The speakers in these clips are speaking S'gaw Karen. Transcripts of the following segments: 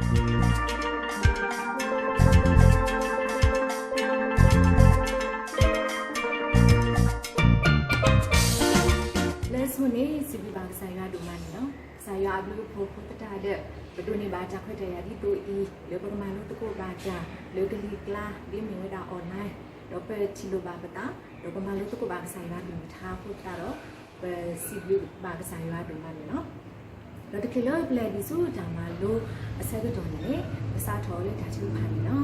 လၢအဆိန့ၣ် စံးဘျုးဘၣ်ကစၢ်ယွၤဒိၣ်မးန့ၣ်လီၤ. ကစၢ်ယွၤအဘျုးအဖှိၣ်အဃိသတးဒီး ပဒိးန့ၢ်ဘၣ်တၢ်ခွဲးတၢ်ယာ်ဒ်သိးအံၤ လၢပကမၤလိသကိးဘၣ်တၢ် လၢကလံၤကျါ ဒ်မ့ၢ်ဝဲဒၣ် online ဒီးပထံၣ်လိာ်ဘၣ်ပသး ဒီးပမၤလိသကိးဘၣ်ကစၢ်ယွၤအကလုၢ်ကထါအဃိသတးဒီး ပစံးဘျုးဘၣ်ကစၢ်ယွၤဒိၣ်မးန့ၣ်လီၤ. ဒီးတချုးလၢပလဲၤဒံးဆူတၢ်မၤလိအဆၢကတီၢ်န့ၣ် ပစးထီၣ်လၢတၢ်ထုကဖၣ်န့ၣ်လီၤ.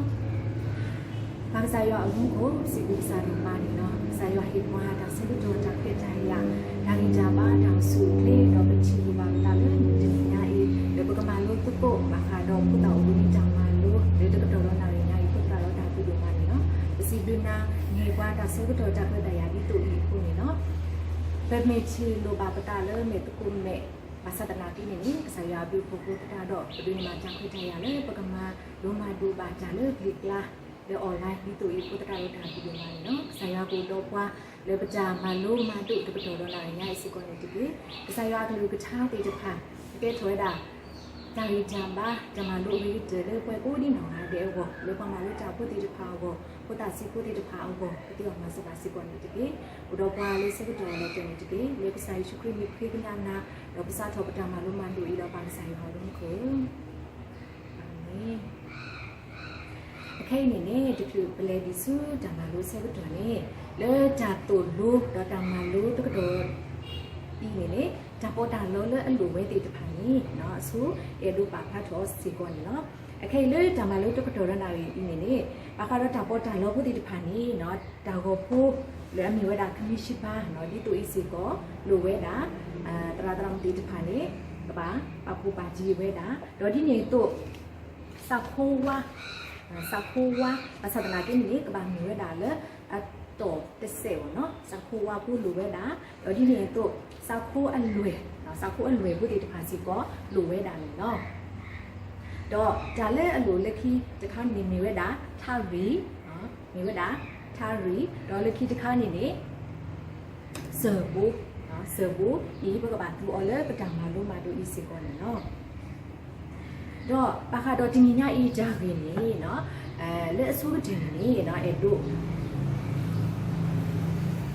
ပၢ်ကစၢ်ယွၤအမူခိၣ် စံးဘျုးကစၢ်ဒိၣ်မးန့ၣ်လီၤ. ကစၢ်ယွၤဟ့ၣ်ပှၤတၢ်ဆၢကတီၢ် တၢ်ခွဲးတၢ်ယာ် တၢ်ဂံၢ်တၢ်ဘါ တၢ်အိၣ်ဆူၣ်အိၣ်ချ့ ဒီးပထံၣ်လိာ်ဘၣ်ပသးလၢတနံၤညါအံၤ ဒီးပကမၤလိသကိး ဘၣ်ဃးဒီးဖိသၣ်အိၣ်ဘှံးနံၤတၢ်မၤလိ လၢတကတီၢ်ဒီးနၣ်ရံၣ်ညါအံၤ အဃိသတးဒီးတၢ်ဘျုးဒိၣ်မးန့ၣ်လီၤ. ပစံးဘျုးနၤ ဟ့ၣ်ပှၤတၢ်ဆၢကတီၢ် တၢ်ခွဲးတၢ်ယာ်ဒ်သိးအံၤအဃိန့ၣ်လီၤ. ပမ့ၢ်ထံၣ်လိာ်ဘၣ်ပသးလၢမဲာ်သကိးမဲာ် ဘၣ်ဆၣ်သနာ်က့န့ၣ်န့ၣ် ကစၢ်ယွၤအဘျုးအဖှိၣ်အဃိသတးဒီး ပဒိးန့ၢ်ဘၣ်တၢ်ခွဲးတၢ်ယာ်လၢပကမၤလိမၤဒိးဘၣ်တၢ်လၢပျံၤကျါ လၢ online ဒ်သိးအံၤအဃိသတးဒီးတၢ်ဘျုးဒိၣ်မးန့ၣ်လီၤ. ကစၢ်ယွၤကအိၣ်ဒီးပှၤ လၢပတၢ်မၤလိမၤဒိးတကတီၢ်ဒီးနၣ်ရံၣ်ညါအံၤစ့ၢ်ကီးန့ၣ်တက့ၢ်. ကစၢ်ယွၤအကလုၢ်ကထါသ့ၣ်တဖၣ် ကကဲထီၣ်ဝဲဒၣ် တၢ်ဂံၢ်တၢ်ဘါ တၢ်မၤလိအဂ့ၤကတၢၢ်လၢပှၤကိးဒံနီၢ်ဂၤဒဲးအဂီၢ် လၢပှၤမၤလိတၢ်ဖိသ့ၣ်တဖၣ်အဂီၢ် ဖိသၣ်ဆံးဖိသ့ၣ်တဖၣ်အဂီၢ် ကသ့အီၣ်မၤစၢၤဘၣ်စ့ၢ်ကီးန့ၣ်တက့ၢ်. အိၣ်ဒီးပှၤလၢဆၢကတီၢ်လၢတၢ်န့ၣ်တက့ၢ်. လၢကစၢ်ယ့ၣ်ၡူးခရံာ်မံၤဃ့ကညးနၤ ဒီးပစးထီၣ်ပတၢ်မၤလိမၤဒိးအံၤဒီးပၢ်ကစၢ်ယွၤအဘျုးအဖှိၣ် အၤမ့ၣ်. အခဲအံၤန့ၣ်န့ၣ် တချုးပလဲၤဒံးဆူတၢ်မၤလိဆၢကတီၢ်န့ၣ် လၢတၢ်သိၣ်လိဒီးတၢ်မၤလိတကတီၢ် အံၤန့ၣ်န့ၣ် တၢ်ပီးတၢ်လီလၢအလိၣ်ဝဲသ့ၣ်တဖၣ်န့ၣ် အဆိအဲၣ်ဒိးပာ်ဖျါထီၣ်စ့ၢ်ကီးန့ၣ်လီၤ. အခဲအံၤလၢတၢ်မၤလိတကတီၢ်ဒီးနၣ်ရံၣ်အံၤန့ၣ်န့ၣ် ဘၣ်ဃးဒီးတၢ်ပီးတၢ်လီဖိသ့ၣ်တဖၣ်န့ၣ် တၢ်ဂီၤဖိလၢအမ့ၢ်ဝဲဒၣ် ခမံၣ်ဆံးပၤ ဒ်သိးအံၤစ့ၢ်ကီး လိၣ်ဝဲဒၣ် သရၣ်သရၣ်မုၣ်သ့ၣ်တဖၣ်န့ၣ် ကဘၣ်ပာ်ဖှိၣ်ပာ်တံၢ်ဝဲဒၣ် ဒီးဒ်န့ၣ်အသိး စးခိဝါ, စးခိဝါ ဘၣ်ဆၣ်သနာ်က့န့ၣ်န့ၣ် ကဘၣ်မ့ၢ်ဝဲဒၣ်လၢအတီၢ်တစဲးဘၣ်နီၤ, စးခိဝါဖိလိၣ်ဝဲဒၣ်, ဒီးဒ်န့ၣ်အသိး စးခိအလွဲၢ်, စးခိအလွဲၢ်ဖိသ့ၣ်တဖၣ်စ့ၢ်ကီးလိၣ်ဝဲဒၣ်န့ၣ်လီၤ. ဒီးတၢ်လၢအလိၣ်လၢခံတခါန့ၣ်မ့ၢ်ဝဲဒၣ် ထးရံၣ်, မ့ၢ်ဝဲဒၣ်ထးရံၣ်, ဒီးလၢခံတခါန့ၣ်န့ၣ် စၢၢ်ဘိ, စၢၢ်ဘိအံၤ ပကဘၣ်သူအီၤလၢပတၢ်မၤလိမၤဒိးအံၤစ့ၢ်ကီးန့ၣ်လီၤ. ဒီးဘၣ်ဃးဒီးတနံၤညါအံၤတၢ်ဂ့ၢ်န့ၣ် လၢအဆိကတၢၢ်န့ၣ်န့ၣ် အဲၣ်ဒိး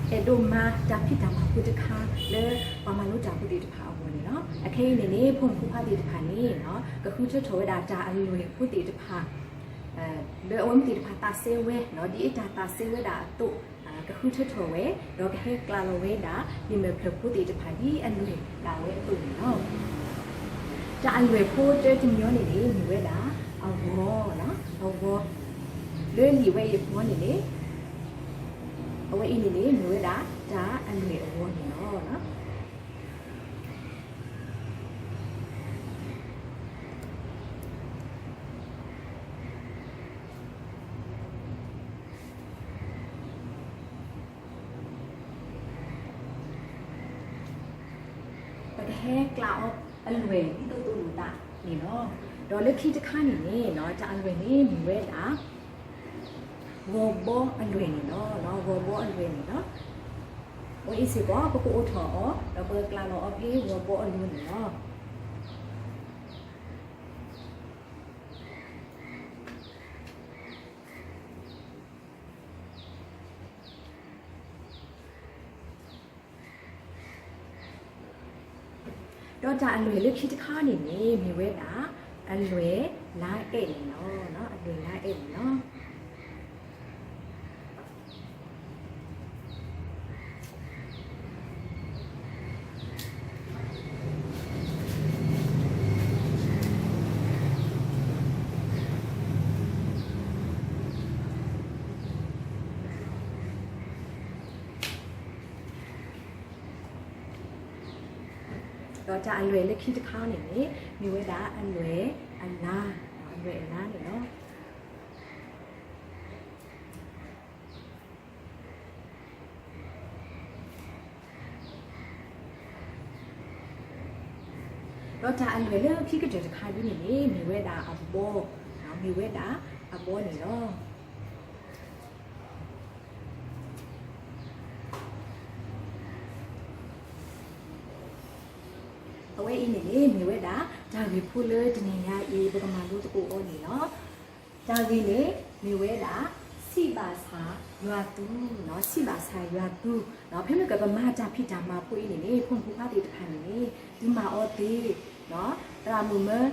အဲၣ်ဒိးမၤတၢ်ဖံးတၢ်မၤဖိတခါ လၢပှၤမၤလိတၢ်ဖိသ့ၣ်တဖၣ်အဂီၢ်န့ၣ်လီၤ. အခဲအံၤန့ၣ်န့ၣ် ဖိမုၣ်ဖိခွါသ့ၣ်တဖၣ်န့ၣ် ကဃုထၢထီၣ်ဝဲဒၣ်တၢ်အလွဲၢ်ဖိသ့ၣ်တဖၣ် လၢအဝဲသ့ၣ်တဖၣ်သးစဲဝဲ ဒ်အတၢ်သးစဲဝဲဒၣ်အသိး ကဃုထၢထီၣ်ဝဲ ဒီးကဟဲကျးလီၤဝဲဒၣ် လံာ်မဲာ်ဖျၢၣ်ဖိသ့ၣ်တဖၣ်ဒ်အလွဲၢ်ဒၣ်ဝဲအသိးန့ၣ်လီၤ. တၢ်အလွဲၢ်ဖိတၢတမံၤန့ၣ်န့ၣ် မ့ၢ်ဝဲဒၣ်အဂီၤ, အဂီၤ, လၢလံာ်ဝဲအံၤအဖီန့ၣ်န့ၣ် အဝဲအံၤန့ၣ်န့ၣ် မ့ၢ်ဝဲဒၣ်တၢ်အလွဲၢ်အဂီၤန့ၣ်လီၤ. ပကဟဲကျးအီၤအလွဲၢ်ဒ်သိးသိးလိာ်သးန့ၣ်လီၤ. ဒီးလၢခံတခါန့ၣ်န့ၣ် တၢ်အလွဲၢ်န့ၣ်မ့ၢ်ဝဲဒၣ် ဂီၤဘီအလွဲၢ်န့ၣ်လီၤ. ဂီၤဘီအလွဲၢ်န့ၣ်လီၤ. အဝဲအံၤစ့ၢ်ကီး ပကအိးထီၣ်အီၤ ဒီးပကကျးလီၤအီၤဖဲဂီၤဘီအလိၤန့ၣ်လီၤ. ဒီးတၢ်အလွဲၢ်လၢခံတခါန့ၣ်န့ၣ် မ့ၢ်ဝဲဒၣ်အလွဲၢ်လါအဲးန့ၣ်လီၤ. အလွဲၢ်လါအဲးန့ၣ်လီၤ. ဒီးတၢ်အလွဲၢ်လၢခံတခါန့ၣ်န့ၣ် မ့ၢ်ဝဲဒၣ်အလွဲၢ်အလါ, အလွဲၢ်အလါန့ၣ်လီၤ. ဒီးတၢ်အလွဲၢ်လၢခံကတၢၢ်တခါဒ်န့ၣ်န့ၣ် မ့ၢ်ဝဲဒၣ်အဘီ, မ့ၢ်ဝဲဒၣ်အဘီန့ၣ်လီၤ. အဝဲအံၤန့ၣ်န့ၣ် မ့ၢ်ဝဲဒၣ် တၢ်ဂ့ၢ်ဖိလၢတနံၤညါအံၤ ပကမၤလိသကိးအီၤန့ၣ်လီၤ. တၢ်ဂ့ၢ်န့ၣ် မ့ၢ်ဝဲဒၣ် ဆံးဘၣ်ဆၣ်ယွၤသူ, ဆံးဘၣ်ဆၣ်ယွၤသူ, ဖဲမ့ၢ်ကပမၤတၢ်ဖံးတၢ်မၤဖိအံၤန့ၣ်န့ၣ် ဖိမုၣ်ဖိခွါသ့ၣ်တဖၣ်န့ၣ်န့ၣ် သုမၤအီၤသ့, သရၣ်မုၣ်မၢ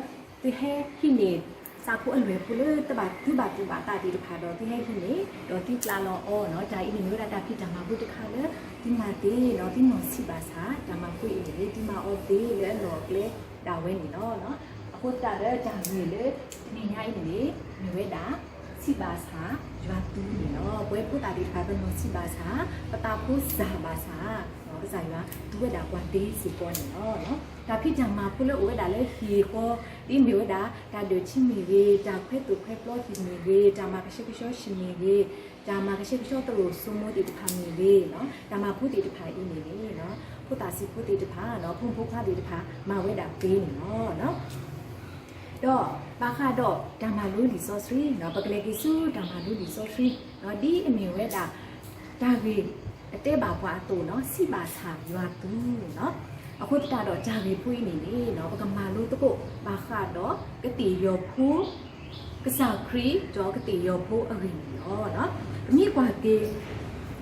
သုဟဲဟံးန့ၢ် သးဖိအလွဲၢ်ဖိလၢသုဘၣ်သူဘၣ်သူၣ်ဘၣ်သးသ့ၣ်တဖၣ်ဒီး သုဟဲဟံးန့ၢ် ဒီးသုကျးလီၤအီၤန့ၣ်လီၤ. တၢ်အံၤန့ၣ်မ့ၢ်ဝဲဒၣ်တၢ်ဖံးတၢ်မၤဖိတခါလၢ သုမၤသ့န့ၣ်လီၤ. သုနီၢ်ဆံးဘၣ်ဆၣ် တၢ်မၤဖိအံၤန့ၣ်န့ၣ် သုမၤအီၤသ့လၢအလီၢ်အကျဲဒၣ်ဝဲန့ၣ်လီၤ. အဃိသတးဒီးတၢ်ဂ့ၢ်လၢတနံၤညါအံၤန့ၣ်န့ၣ် မ့ၢ်ဝဲဒၣ် ဆံးဘၣ်ဆၣ်ယွၤသူန့ၣ်လီၤ. ပဝဲဖိသၣ်သ့ၣ်တဖၣ် ပနီၢ်ဆံးဘၣ်ဆၣ်, ပသးဖိစၢ်ဘၣ်ဆၣ် ကစၢ်ယွၤသူဝဲဒၣ်ပှၤသ့စ့ၢ်ကီးန့ၣ်လီၤ. တၢ်ဖံးတၢ်မၤဖိလၢအိၣ်ဝဲဒၣ်လၢဟံၣ်ဃီ ဒ်မ့ၢ်ဝဲဒၣ် တၢ်ဒၢၣ်ထံမ့ၢ်ဂ့ၤ, တၢ်ခွဲသိၣ်ခွဲပျီဟံၣ်မ့ၢ်ဂ့ၤ, တၢ်မၤကဆှဲကဆှီဟံၣ်မ့ၢ်ဂ့ၤ, တၢ်မၤကဆှဲကဆှီသရိာ်စိမိၤသ့ၣ်တဖၣ်မ့ၢ်ဂ့ၤ, တၢ်မၤဖိသ့ၣ်တဖၣ်အံၤန့ၣ်န့ၣ် ဖိသၣ်ဆံးဖိသ့ၣ်တဖၣ်, ဖိမုၣ်ဖိခွါသ့ၣ်တဖၣ် မၤဝဲဒၣ်သ့န့ၣ်လီၤ. ဒီးဘၣ်ဃးဒီးတၢ်မၤလိလံာ်စီဆှံ, ပကလဲၤက့ၤဆူတၢ်မၤလိလံာ်စီဆှံ, ဒ်အမ့ၢ်ဝဲဒၣ် တၢ်ဂ့ၢ်အတဲဘၣ်ပှၤအသိးန့ၣ်လီၤ, ဆံးဘၣ်ဆၣ်ယွၤသူန့ၣ်လီၤ. အဃိသတးဒီးတၢ်ဂ့ၢ်ဖိအံၤန့ၣ်န့ၣ် ပကမၤလိသကိးဘၣ်ဃးဒီးကသ့ၣ်ယီၤဖိ ကစၢ်ခရံာ်ဒီးကသ့ၣ်ယီၤဖိအဂ့ၢ်န့ၣ်လီၤ. ပမ့ၢ်ကွၢ်က့ၤ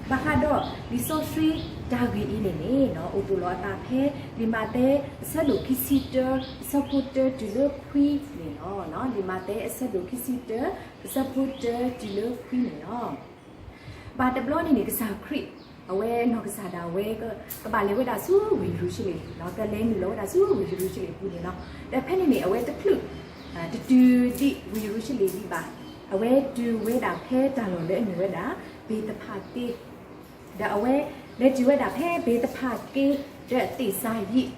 ဘၣ်ဃးဒီးလံာ်စီဆှံတၢ်ဂ့ၢ်အံၤန့ၣ်န့ၣ် အိၣ်သိၣ်လီၤအသးဖဲ လံာ်မးသဲအဆၢဒိၣ်ခံဆံတၢ အဆၢဖိတၢတုၤလၢခွံန့ၣ်လီၤ. လံာ်မးသဲအဆၢဒိၣ်ခံဆံတၢ အဆၢဖိတၢတုၤလၢခွံန့ၣ်လီၤ. ဘၣ်တဘျီန့ၣ်န့ၣ် ကစၢ်ခရံာ် အဝဲနီၢ်ကစၢ်ဒၣ်ဝဲ ကဘၣ်လဲၤဝဲဒၣ်ဆူဝ့ၢ်ယရူၤၡလ့ၣ်, ကလဲၤနုာ်လီၤဝဲဒၣ်ဆူဝ့ၢ်ယရူၤၡလ့ၣ်အပူၤန့ၣ်လီၤ. ဒီးဖဲန့ၣ်န့ၣ် အဝဲတချုး တတုၤဒံးဝ့ၢ်ယရူၤၡလ့ၣ်ဒံးဘၣ်, အဝဲတုၤဝဲဒၣ်ဖဲတၢ်လီၢ်လၢအမ့ၢ်ဝဲဒၣ် ဘ့းသဖၤက့ ဒီးအဝဲလဲၤတုၤဝဲဒၣ်ဖဲဘ့းသဖၤက့ ဒီးသ့ၣ်စါယံး,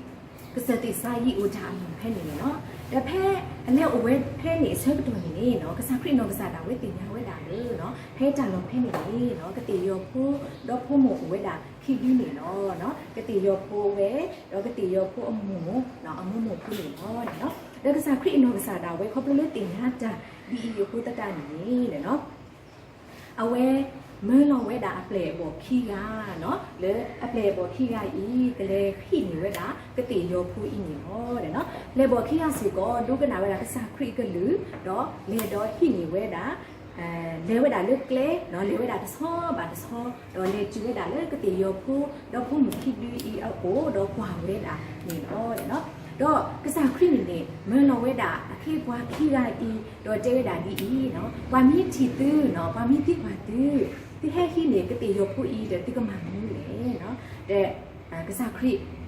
ကစၢၢ်သ့ၣ်စါယံးအိၣ်တၢ်အမုာ်ဖဲန့ၣ်န့ၣ်လီၤ. ဒီးဖဲအလဲၤအိၣ်ဝဲဖဲန့ၣ်အဆၢကတီၢ်န့ၣ်န့ၣ် ကစၢ်ခရံာ်နီၢ်ကစၢ်ဒၣ်ဝဲသ့ၣ်ညါဝဲဒၣ်လၢ ဖဲတၢ်လီၢ်ဖဲန့ၣ်န့ၣ် ကသ့ၣ်ယီၤဖိ ဒီးဖိမိၢ်အိၣ်ဝဲဒၣ်ခံဒုန့ၣ်လီၤ. ကသ့ၣ်ယီၤဖိဝဲ ဒီးကသ့ၣ်ယီၤဖိအမိၢ် အမိၢ်မိၢ်ဖိန့ၣ်လီၤ. ဒီးကစၢ်ခရံာ်အနီၢ်ကစၢ်ဒၣ်ဝဲ ခီဖျိလၢသ့ၣ်ညါတၢ်ဒ်အံၤအဃိသတးန့ၣ်န့ၣ် အဝဲမၢလီၤဝဲဒၣ်အပျဲၢ်အဘီၣ်ခံဂၤ, လၢအပျဲၢ်အဘီၣ်ခံဂၤအံၤ ကလဲၤဟံးန့ၢ်ဝဲဒၣ်ကသ့ၣ်ယီၤဖိအံၤန့ၣ်လီၤ. ပျဲၢ်ဘီၣ်ခံဂၤစ့ၢ်ကီး ဒိကနၣ်ဝဲဒၣ်ကစၢ်ခရံာ်အကလုၢ်, ဒီးလဲၤဒီးဟံးန့ၢ်ဝဲဒၣ် လဲၤဝဲဒၣ်လၢကျဲ, လဲၤဝဲဒၣ်တဆီဘၣ်တဆီ, ဒီးလဲၤတုၤဝဲဒၣ်လၢကသ့ၣ်ယီၤဖိ ဒီးဖိမုၣ်ခံဒုအံၤအအိၣ် ဒီးကွၢ်ဝဲဒၣ်န့ၣ်လီၤ. ဒီးကစၢ်ခရံာ်န့ၣ်န့ၣ် မၢလီၤဝဲဒၣ်အခ့အပှၤခံဂၤအံၤ ဒီးတဲဝဲဒၣ်ဒ်အံၤ, ပှၤမ့ၢ်ထံၣ်သု, ပှၤမ့ၢ်သံကွၢ်သု, သုဟဲဟံးန့ၢ်ကသ့ၣ်ယီၤဖိအံၤဒီး သုကမၤမနုၤလဲၣ်. ဒီး ကစၢ်ခရံာ်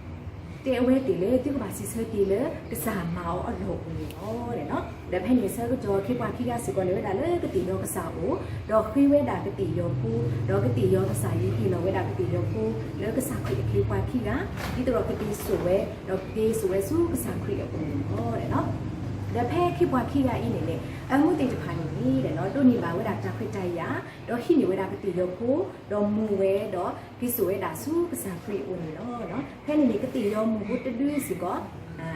တဲအဝဲသ့ၣ်လၢ သုကဘၣ်စံးဆၢက့ၤလၢ ကစၢ်မၤအီၤအလီၢ်ပူၤန့ၣ်လီၤ. ဒီးဖဲန့ၣ်အဆၢကတီၢ် အခ့အပှၤခံဂၤစ့ၢ်ကီးလဲၤဝဲဒၣ်လၢကသ့ၣ်ယီၤကစၢ်အအိၣ်, ဒီးဃ့ဝဲဒၣ်ကသ့ၣ်ယီၤဖိ, ဒီးကသ့ၣ်ယီၤကစၢ်အံၤ ဟ့ၣ်လီၤဝဲဒၣ်ကသ့ၣ်ယီၤဖိ လၢကစၢ်ခရံာ်အခ့အပှၤခံဂၤ, ဒ်သိးဒီးကက့ၤစိာ်ဝဲ, ဒီးကက့ၤစိာ်ဝဲဆူကစၢ်ခရံာ်အအိၣ်န့ၣ်လီၤ. ဒီးဖဲအခ့အပှၤခံဂၤအံၤန့ၣ်န့ၣ် အမုၢ်သ့ၣ်တဖၣ်န့ၣ်န့ၣ် ဒိးန့ၢ်ဘၣ်ဝဲဒၣ်တၢ်ခွဲးတၢ်ယာ်, ဒီးဟံးန့ၢ်ဝဲဒၣ်ကသ့ၣ်ယီၤဖိ, ဒီးမူဝဲဒီး က့ၤစိာ်ဝဲဒၣ်ဆူကစၢ်ခရံာ်အအိၣ်န့ၣ်လီၤ. ဖဲန့ၣ်န့ၣ် ကသ့ၣ်ယီၤမုၣ်ဖိတဒုစ့ၢ်ကီး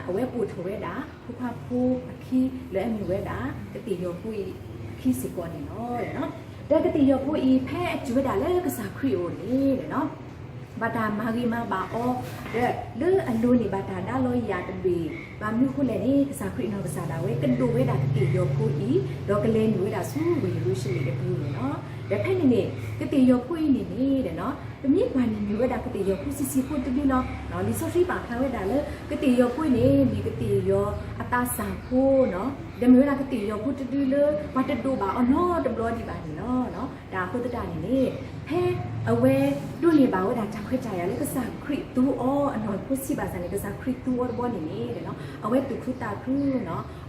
အဝဲပိာ်ထီၣ်ဝဲဒၣ် ဖိခွါဖိအခံလၢအမ့ၢ်ဝဲဒၣ် ကသ့ၣ်ယီၤဖိအံၤအခံစ့ၢ်ကီးန့ၣ်လီၤ. ဒီးကသ့ၣ်ယီၤဖိအံၤ ဖဲအတုၤဝဲဒၣ်လၢကစၢ်ခရံာ်အအိၣ်န့ၣ် ဘၣ်တၢ်မၤဂ့ၤမၤဘၣ်အီၤ, ဒီးလၢအလိၤန့ၣ် ဘၣ်တၢ်ဒါလီၤယၢ်တဘ့ၣ်, ဘၣ်မနုၤအဃိလဲၣ်န့ၣ် ကစၢ်ခရံာ်အနီၢ်ကစၢ်ဒၣ်ဝဲ ကဒိးဝဲဒၣ်ကသ့ၣ်ယီၤဖိအံၤ, ဒီးကလဲၤနုာ်ဝဲဒၣ်ဆူဝ့ၢ်ယရူၤၡလ့ၣ်အပူၤန့ၣ်လီၤ. ဒီးဖဲန့ၣ်န့ၣ် ကသ့ၣ်ယီၤဖိအံၤန့ၣ်န့ၣ် ပမ့ၢ်ကွၢ်န့ၣ် မ့ၢ်ဝဲဒၣ်ကသ့ၣ်ယီၤဖိဆံးဆံးဖိတဒုလီၤ. လံာ်စီဆှံပာ်ဖျါဝဲဒၣ်လၢ ကသ့ၣ်ယီၤဖိအံၤန့ၣ် မ့ၢ်ကသ့ၣ်ယီၤအသးစၢ်ဖိ, ဒီးမ့ၢ်ဝဲဒၣ်ကသ့ၣ်ယီၤဖိတဒုလၢ ပှၤတဒိးဘၣ်အီၤနီတဘျီဒံးဘၣ်န့ၣ်လီၤ. တၢ်အဃိသတးန့ၣ်န့ၣ် ဖဲအဝဲဒိးန့ၢ်ဘၣ်ဝဲဒၣ်တၢ်ခွဲးတၢ်ယာ်လၢကစၢ်ခရံာ်သူအီၤ အနီၢ်ဖိဆံးဘၣ်ဆၣ်န့ၣ် ကစၢ်ခရံာ်သူအီၤတဘျီန့ၣ်န့ၣ် အဝဲသူၣ်ခုသးခု,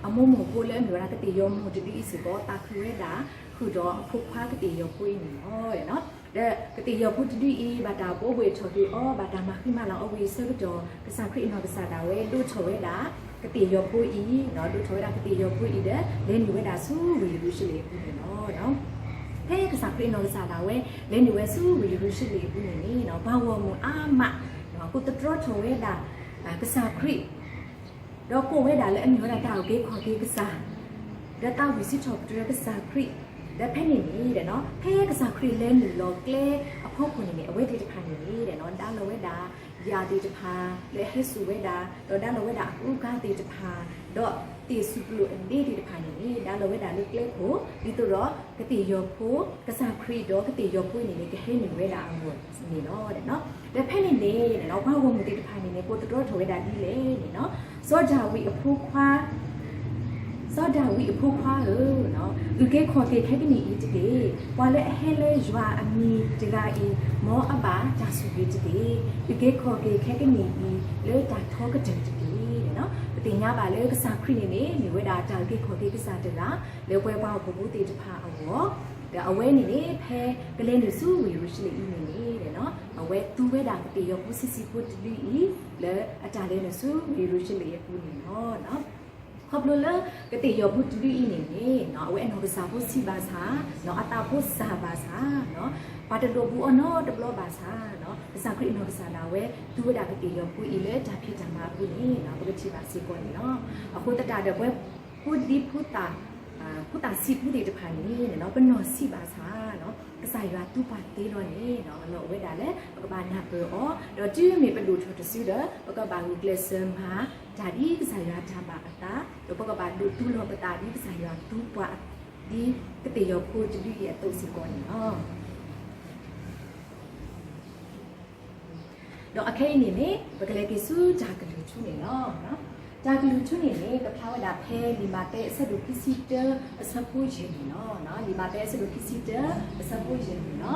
အမိၢ်မိၢ်ဖိလၢအမ့ၢ်ဝဲဒၣ်ကသ့ၣ်ယီၤမိၢ်တဒုအံၤစ့ၢ်ကီး သးခုဝဲဒၣ် ဃုာ်ဒီးအဖိခွါကသ့ၣ်ယီၤဖိအံၤန့ၣ်လီၤ. ဒီးကသ့ၣ်ယီၤဖိတဒုအံၤ ဘၣ်တၢ်ဘိးဘှဲၣ်ထီၣ်က့ၤအီၤ ဘၣ်တၢ်မၤဃံမၤလၤအီၤဝံၤအဆၢကတီၢ် ကစၢ်ခရံာ်အနီၢ်ကစၢ်ဒၣ်ဝဲ ဒိးထီၣ်ဝဲဒၣ် ကသ့ၣ်ယီၤဖိအံၤ, ဒိးထီၣ်ဝဲဒၣ်ကသ့ၣ်ယီၤဖိအံၤဒီး လဲၤနုာ်ဝဲဒၣ်ဆူဝ့ၢ်ယရူၤၡလ့ၣ်အပူၤန့ၣ်လီၤ. ဖဲကစၢ်ခရံာ်အနီၢ်ကစၢ်ဒၣ်ဝဲ လဲၤနုာ်ဝဲဆူဝ့ၢ်ယရူၤၡလ့ၣ်အပူၤန့ၣ်န့ၣ် ပှၤဂီၢ်မုၢ်အါမး ကိးသတြီထီၣ်ဝဲဒၣ် ကစၢ်ခရံာ် ဒီးကိးဝဲဒၣ်လၢအမ့ၢ်ဝဲဒၣ်တၢ်အုၣ်က့ၤခီၣ်က့ၤကစၢ်, ဒီးသးဝံၣ်စံးထီၣ်ပတြၢၤကစၢ်ခရံာ်, ဒီးဖဲန့ၣ်န့ၣ် ဖဲကစၢ်ခရံာ်လဲၤနုာ်လီၤကျဲအဖီခိၣ်န့ၣ်န့ၣ် အဝဲသ့ၣ်တဖၣ်န့ၣ်န့ၣ် ဒါလီၤဝဲဒၣ် ယၤသ့ၣ်တဖၣ် လၢအဟဲစိာ်ဝဲဒၣ် ဒီးဒါလီၤဝဲဒၣ်အကူအကၤသ့ၣ်တဖၣ် ဒီးသ့ၣ်စူၣ်ပလိာ်အဒ့သ့ၣ်တဖၣ်န့ၣ်န့ၣ် ဒါလီၤဝဲဒၣ်လၢကျဲခိၣ် ဒ်သိးဒီးကသ့ၣ်ယီၤဖိ ကစၢ်ခရံာ်ဒီးကသ့ၣ်ယီၤဖိအံၤန့ၣ်န့ၣ် ကဟဲနုာ်ဝဲဒၣ်အဂီၢ်န့ၣ်လီၤ. ဒီးဖဲန့ၣ်န့ၣ် ပှၤဂီၢ်မုၢ်သ့ၣ်တဖၣ်န့ၣ်န့ၣ် ကိးသတြီထီၣ်ဝဲဒၣ်ဒ်လဲၣ်န့ၣ်လီၤ. စီၤဒၤဝံးအဖိခွါ စီၤဒၤဝံးအဖိခွါဧၢ, အုၣ်က့ၤခီၣ်က့ၤခဲကနံၣ်အံၤတက့ၢ်. ပှၤလၢအဟဲလၢယွၤအမံၤတဂၤအံၤ မ်အဘၣ်တၢ်ဆိၣ်ဂ့ၤတက့ၢ်. အုၣ်က့ၤခီၣ်က့ၤခဲကနံၣ်အံၤ လၢတၢ်ထီကတၢၢ်တက့ၢ်. ပသ့ၣ်ညါဘၣ်လၢကစၢ်ခရံာ်န့ၣ်န့ၣ် မ့ၢ်ဝဲဒၣ်တၢ်အုၣ်က့ၤခီၣ်က့ၤကစၢ်တဂၤ လၢပဝဲပှၤဟီၣ်ခိၣ်ဖိသ့ၣ်တဖၣ်အဂီၢ်, ဒီးအဝဲန့ၣ်န့ၣ် ဖဲကလဲၤနုာ်ဆူဝ့ၢ်ယရူၤၡလ့ၣ်အံၤန့ၣ်န့ၣ် အဝဲသူဝဲဒၣ်ကသ့ၣ်ယီၤဖိဆံးဆံးဖိတဒုအံၤ လၢအတၢ်လဲၤနုာ်ဆူဝ့ၢ်ယရူၤၡလ့ၣ်အပူၤန့ၣ်လီၤ. ခီဖျိလၢကသ့ၣ်ယီၤဖိတဒုအံၤန့ၣ်န့ၣ် အဝဲအနီၢ်ကစၢ်ဖိဆံးဘၣ်ဆၣ်, အသးဖိစၢ်ဘၣ်ဆၣ်, ပှၤတဒိးဘူးအီၤနီတဘျီဘၣ်ဆၣ်, ကစၢ်ခရံာ်အနီၢ်ကစၢ်ဒၣ်ဝဲ သူဝဲဒၣ်ကသ့ၣ်ယီၤဖိအံၤလၢတၢ်ဖံးတၢ်မၤအပူၤန့ၣ် ပကထံၣ်ဘၣ်စ့ၢ်ကီးန့ၣ်လီၤ. အဃိသတးဒီးပဝဲ ဖိဒံဖိသၣ် ဖိသၣ်ဆံးဖိသ့ၣ်တဖၣ်န့ၣ် ပနီၢ်ဆံးဘၣ်ဆၣ် ကစၢ်ယွၤသူပှၤသ့လီၤန့ၣ် အလီၢ်အိၣ်ဝဲဒၣ်လၢ ပကဘၣ်နၢ်ပၢၢ်အီၤ, ဒီးတုၤမ့ၢ်ပဒိၣ်ထီၣ်တစုဒီး ပကဘၣ်ဂုာ်ကျဲးစၢးမၤ တၢ်ဒ်ကစၢ်ယွၤတၢ်ဘၣ်အသး, ဒီးပကဘၣ်ဒိးသူလီၤပသးဒ်ကစၢ်ယွၤသူပှၤ ဒ်ကသ့ၣ်ယီၤဖိတဒုအံၤအသိးစ့ၢ်ကီးန့ၣ်လီၤ. ဒီးအခဲအံၤန့ၣ်န့ၣ် ပကလဲၤက့ၤဆူတၢ်ကလုၢ်ထူန့ၣ်လီၤ. တၢ်ကလုၢ်ထူန့ၣ်န့ၣ် ကဖျါဝဲဒၣ်ဖဲလံာ်မးသဲအဆၢဒိၣ်ခံဆံတၢ အဆၢဖိယဲၢ်န့ၣ်လီၤ. လံာ်မးသဲအဆၢဒိၣ်ခံဆံတၢ အဆၢဖိယဲၢ်န့ၣ်လီၤ.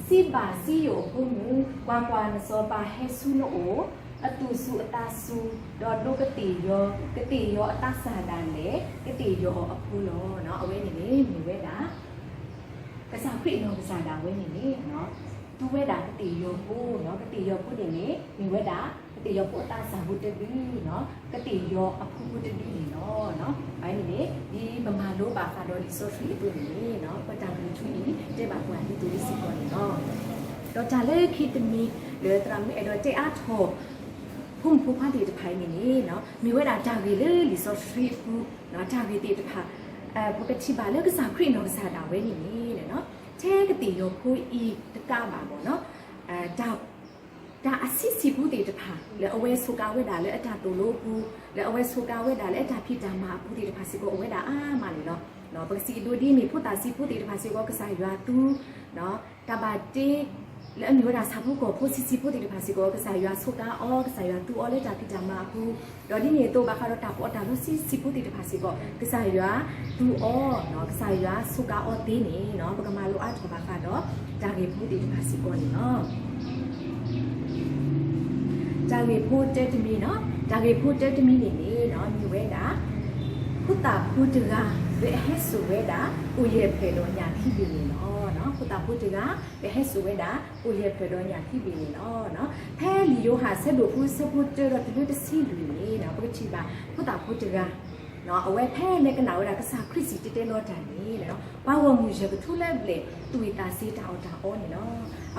စံးဘၣ်စံယိၣ်အဖိမုၣ်, ကွၢ်ကွၢ်, နစီၤပၤဟဲဆူနအိၣ်, အသူၣ်စူၤအသးစူၤ, ဒီးဒိးကသ့ၣ်ယီၤ, ကသ့ၣ်ယီၤအသးစၢ်ဒၣ်လဲာ်, ကသ့ၣ်ယီၤအီၤအဖိလီၤ. အဝဲန့ၣ်န့ၣ် မ့ၢ်ဝဲဒၣ် ကစၢ်ခရံာ်အနီၢ်ကစၢ်ဒၣ်ဝဲန့ၣ်န့ၣ် သူဝဲဒၣ်ကသ့ၣ်ယီၤဖိ, ကသ့ၣ်ယီၤဖိန့ၣ်န့ၣ် မ့ၢ်ဝဲဒၣ် ကသ့ၣ်ယီၤဖိအသးစၢ်ဖိတဒု, ကသ့ၣ်ယီၤအဖိဖိတဒုန့ၣ်လီၤ. အဝဲန့ၣ်န့ၣ် ဒ်ပမၤလိဘၣ်ဃးဒီးလံာ်စီဆှံအသိးန့ၣ်န့ၣ် ပတၢ်ကလုၢ်ထူအံၤ တဲဘၣ်ပှၤဒ်သိးအံၤစ့ၢ်ကီးန့ၣ်လီၤ. ဒီးတၢ်လၢခံတမံၤလၢသရၣ်မုၣ်အဲၣ်ဒိးတဲအါထီၣ် ဖိမုၣ်ဖိခွါသ့ၣ်တဖၣ်အံၤန့ၣ်န့ၣ် မ့ၢ်ဝဲဒၣ်တၢ်ဂ့ၢ်လၢလံာ်စီဆှံအပူၤ တၢ်ဂ့ၢ်သ့ၣ်တဖၣ် ပကထံၣ်ဘၣ်လၢကစၢ်ခရံာ်အနီၢ်ကစၢ်ဒၣ်ဝဲန့ၣ်န့ၣ် ထဲကသ့ၣ်ယီၤဖိအံၤတကးဘၣ်မ့ၢ်နီၤ တၢ်အဆံးဆံးဖိသ့ၣ်တဖၣ် လၢအဝဲဆိးကါဝဲဒၣ်လၢအတၢ်သိၣ်လိအပူၤ, လၢအဝဲဆိးကါဝဲဒၣ်လၢအတၢ်ဖံးတၢ်မၤအပူၤသ့ၣ်တဖၣ်စ့ၢ်ကီး အိၣ်ဝဲဒၣ်အါမးန့ၣ်လီၤ. ပကစံးကဒီးဒ်န့ၣ်ဖိသၣ်ဆံးဖိသ့ၣ်တဖၣ်စ့ၢ်ကီး ကစၢ်ယွၤသူ တၢ်ဘၣ်တ့ လၢအမ့ၢ်ဝဲဒၣ်ဆၣ်ဖိကီၢ်ဖိဆံးဆံးဖိသ့ၣ်တဖၣ်စ့ၢ်ကီး ကစၢ်ယွၤဆိးကါအီၤ, ကစၢ်ယွၤသူအီၤလၢတၢ်ဖံးတၢ်မၤအပူၤ, ဒီးဒ်န့ၣ်အသိး ဘၣ်ဃးဒီးတၢ်ပီးတၢ်လီဆံးဆံးဖိသ့ၣ်တဖၣ်စ့ၢ်ကီး ကစၢ်ယွၤသူအီၤ, ကစၢ်ယွၤဆိးကါအီၤသ့န့ၣ် ပကမၤလိအါထီၣ်ဘၣ်ဃးဒီး တၢ်ဂ့ၢ်ဖိသ့ၣ်တဖၣ်စ့ၢ်ကီးန့ၣ်လီၤ. တၢ်ဂ့ၢ်ဖိတၢတမံၤန့ၣ်, တၢ်ဂ့ၢ်ဖိတၢတမံၤန့ၣ်န့ၣ် မ့ၢ်ဝဲဒၣ် ဖိသၣ်ဖိတဂၤ လၢအဟဲစိာ်ဝဲဒၣ် အိၣ်ယဲၢ်ဖျၢၣ်ဒီးညၣ်ခံဘ့ၣ်န့ၣ်လီၤ. ဖိသၣ်ဖိတဂၤ လၢဟဲစိာ်ဝဲဒၣ် အိၣ်ယဲၢ်ဖျၢၣ်ဒီးညၣ်ခံဘ့ၣ်န့ၣ်လီၤ. ဖဲလံာ်ယိၤဟၣ်အဆၢဒိၣ်ဃုအဆၢဖိတၢဒီးတုၤလၢတဆံလွံၢ်န့ၣ် ပကထံၣ်ဘၣ် ဖိသၣ်ဖိတဂၤ အဝဲဖဲလဲၤကနၣ်ဝဲဒၣ်ကစၢ်ခရံာ်စံၣ်တဲၤတဲလီၤတၢ်န့ၣ် ပှၤဂီၢ်မုၢ်ယဲၢ်ကထိလၢအဘျဲၣ် သူၣ်ဝံၣ်သးစ့ၤတၢ်အီၣ်တၢ်အီန့ၣ်လီၤ.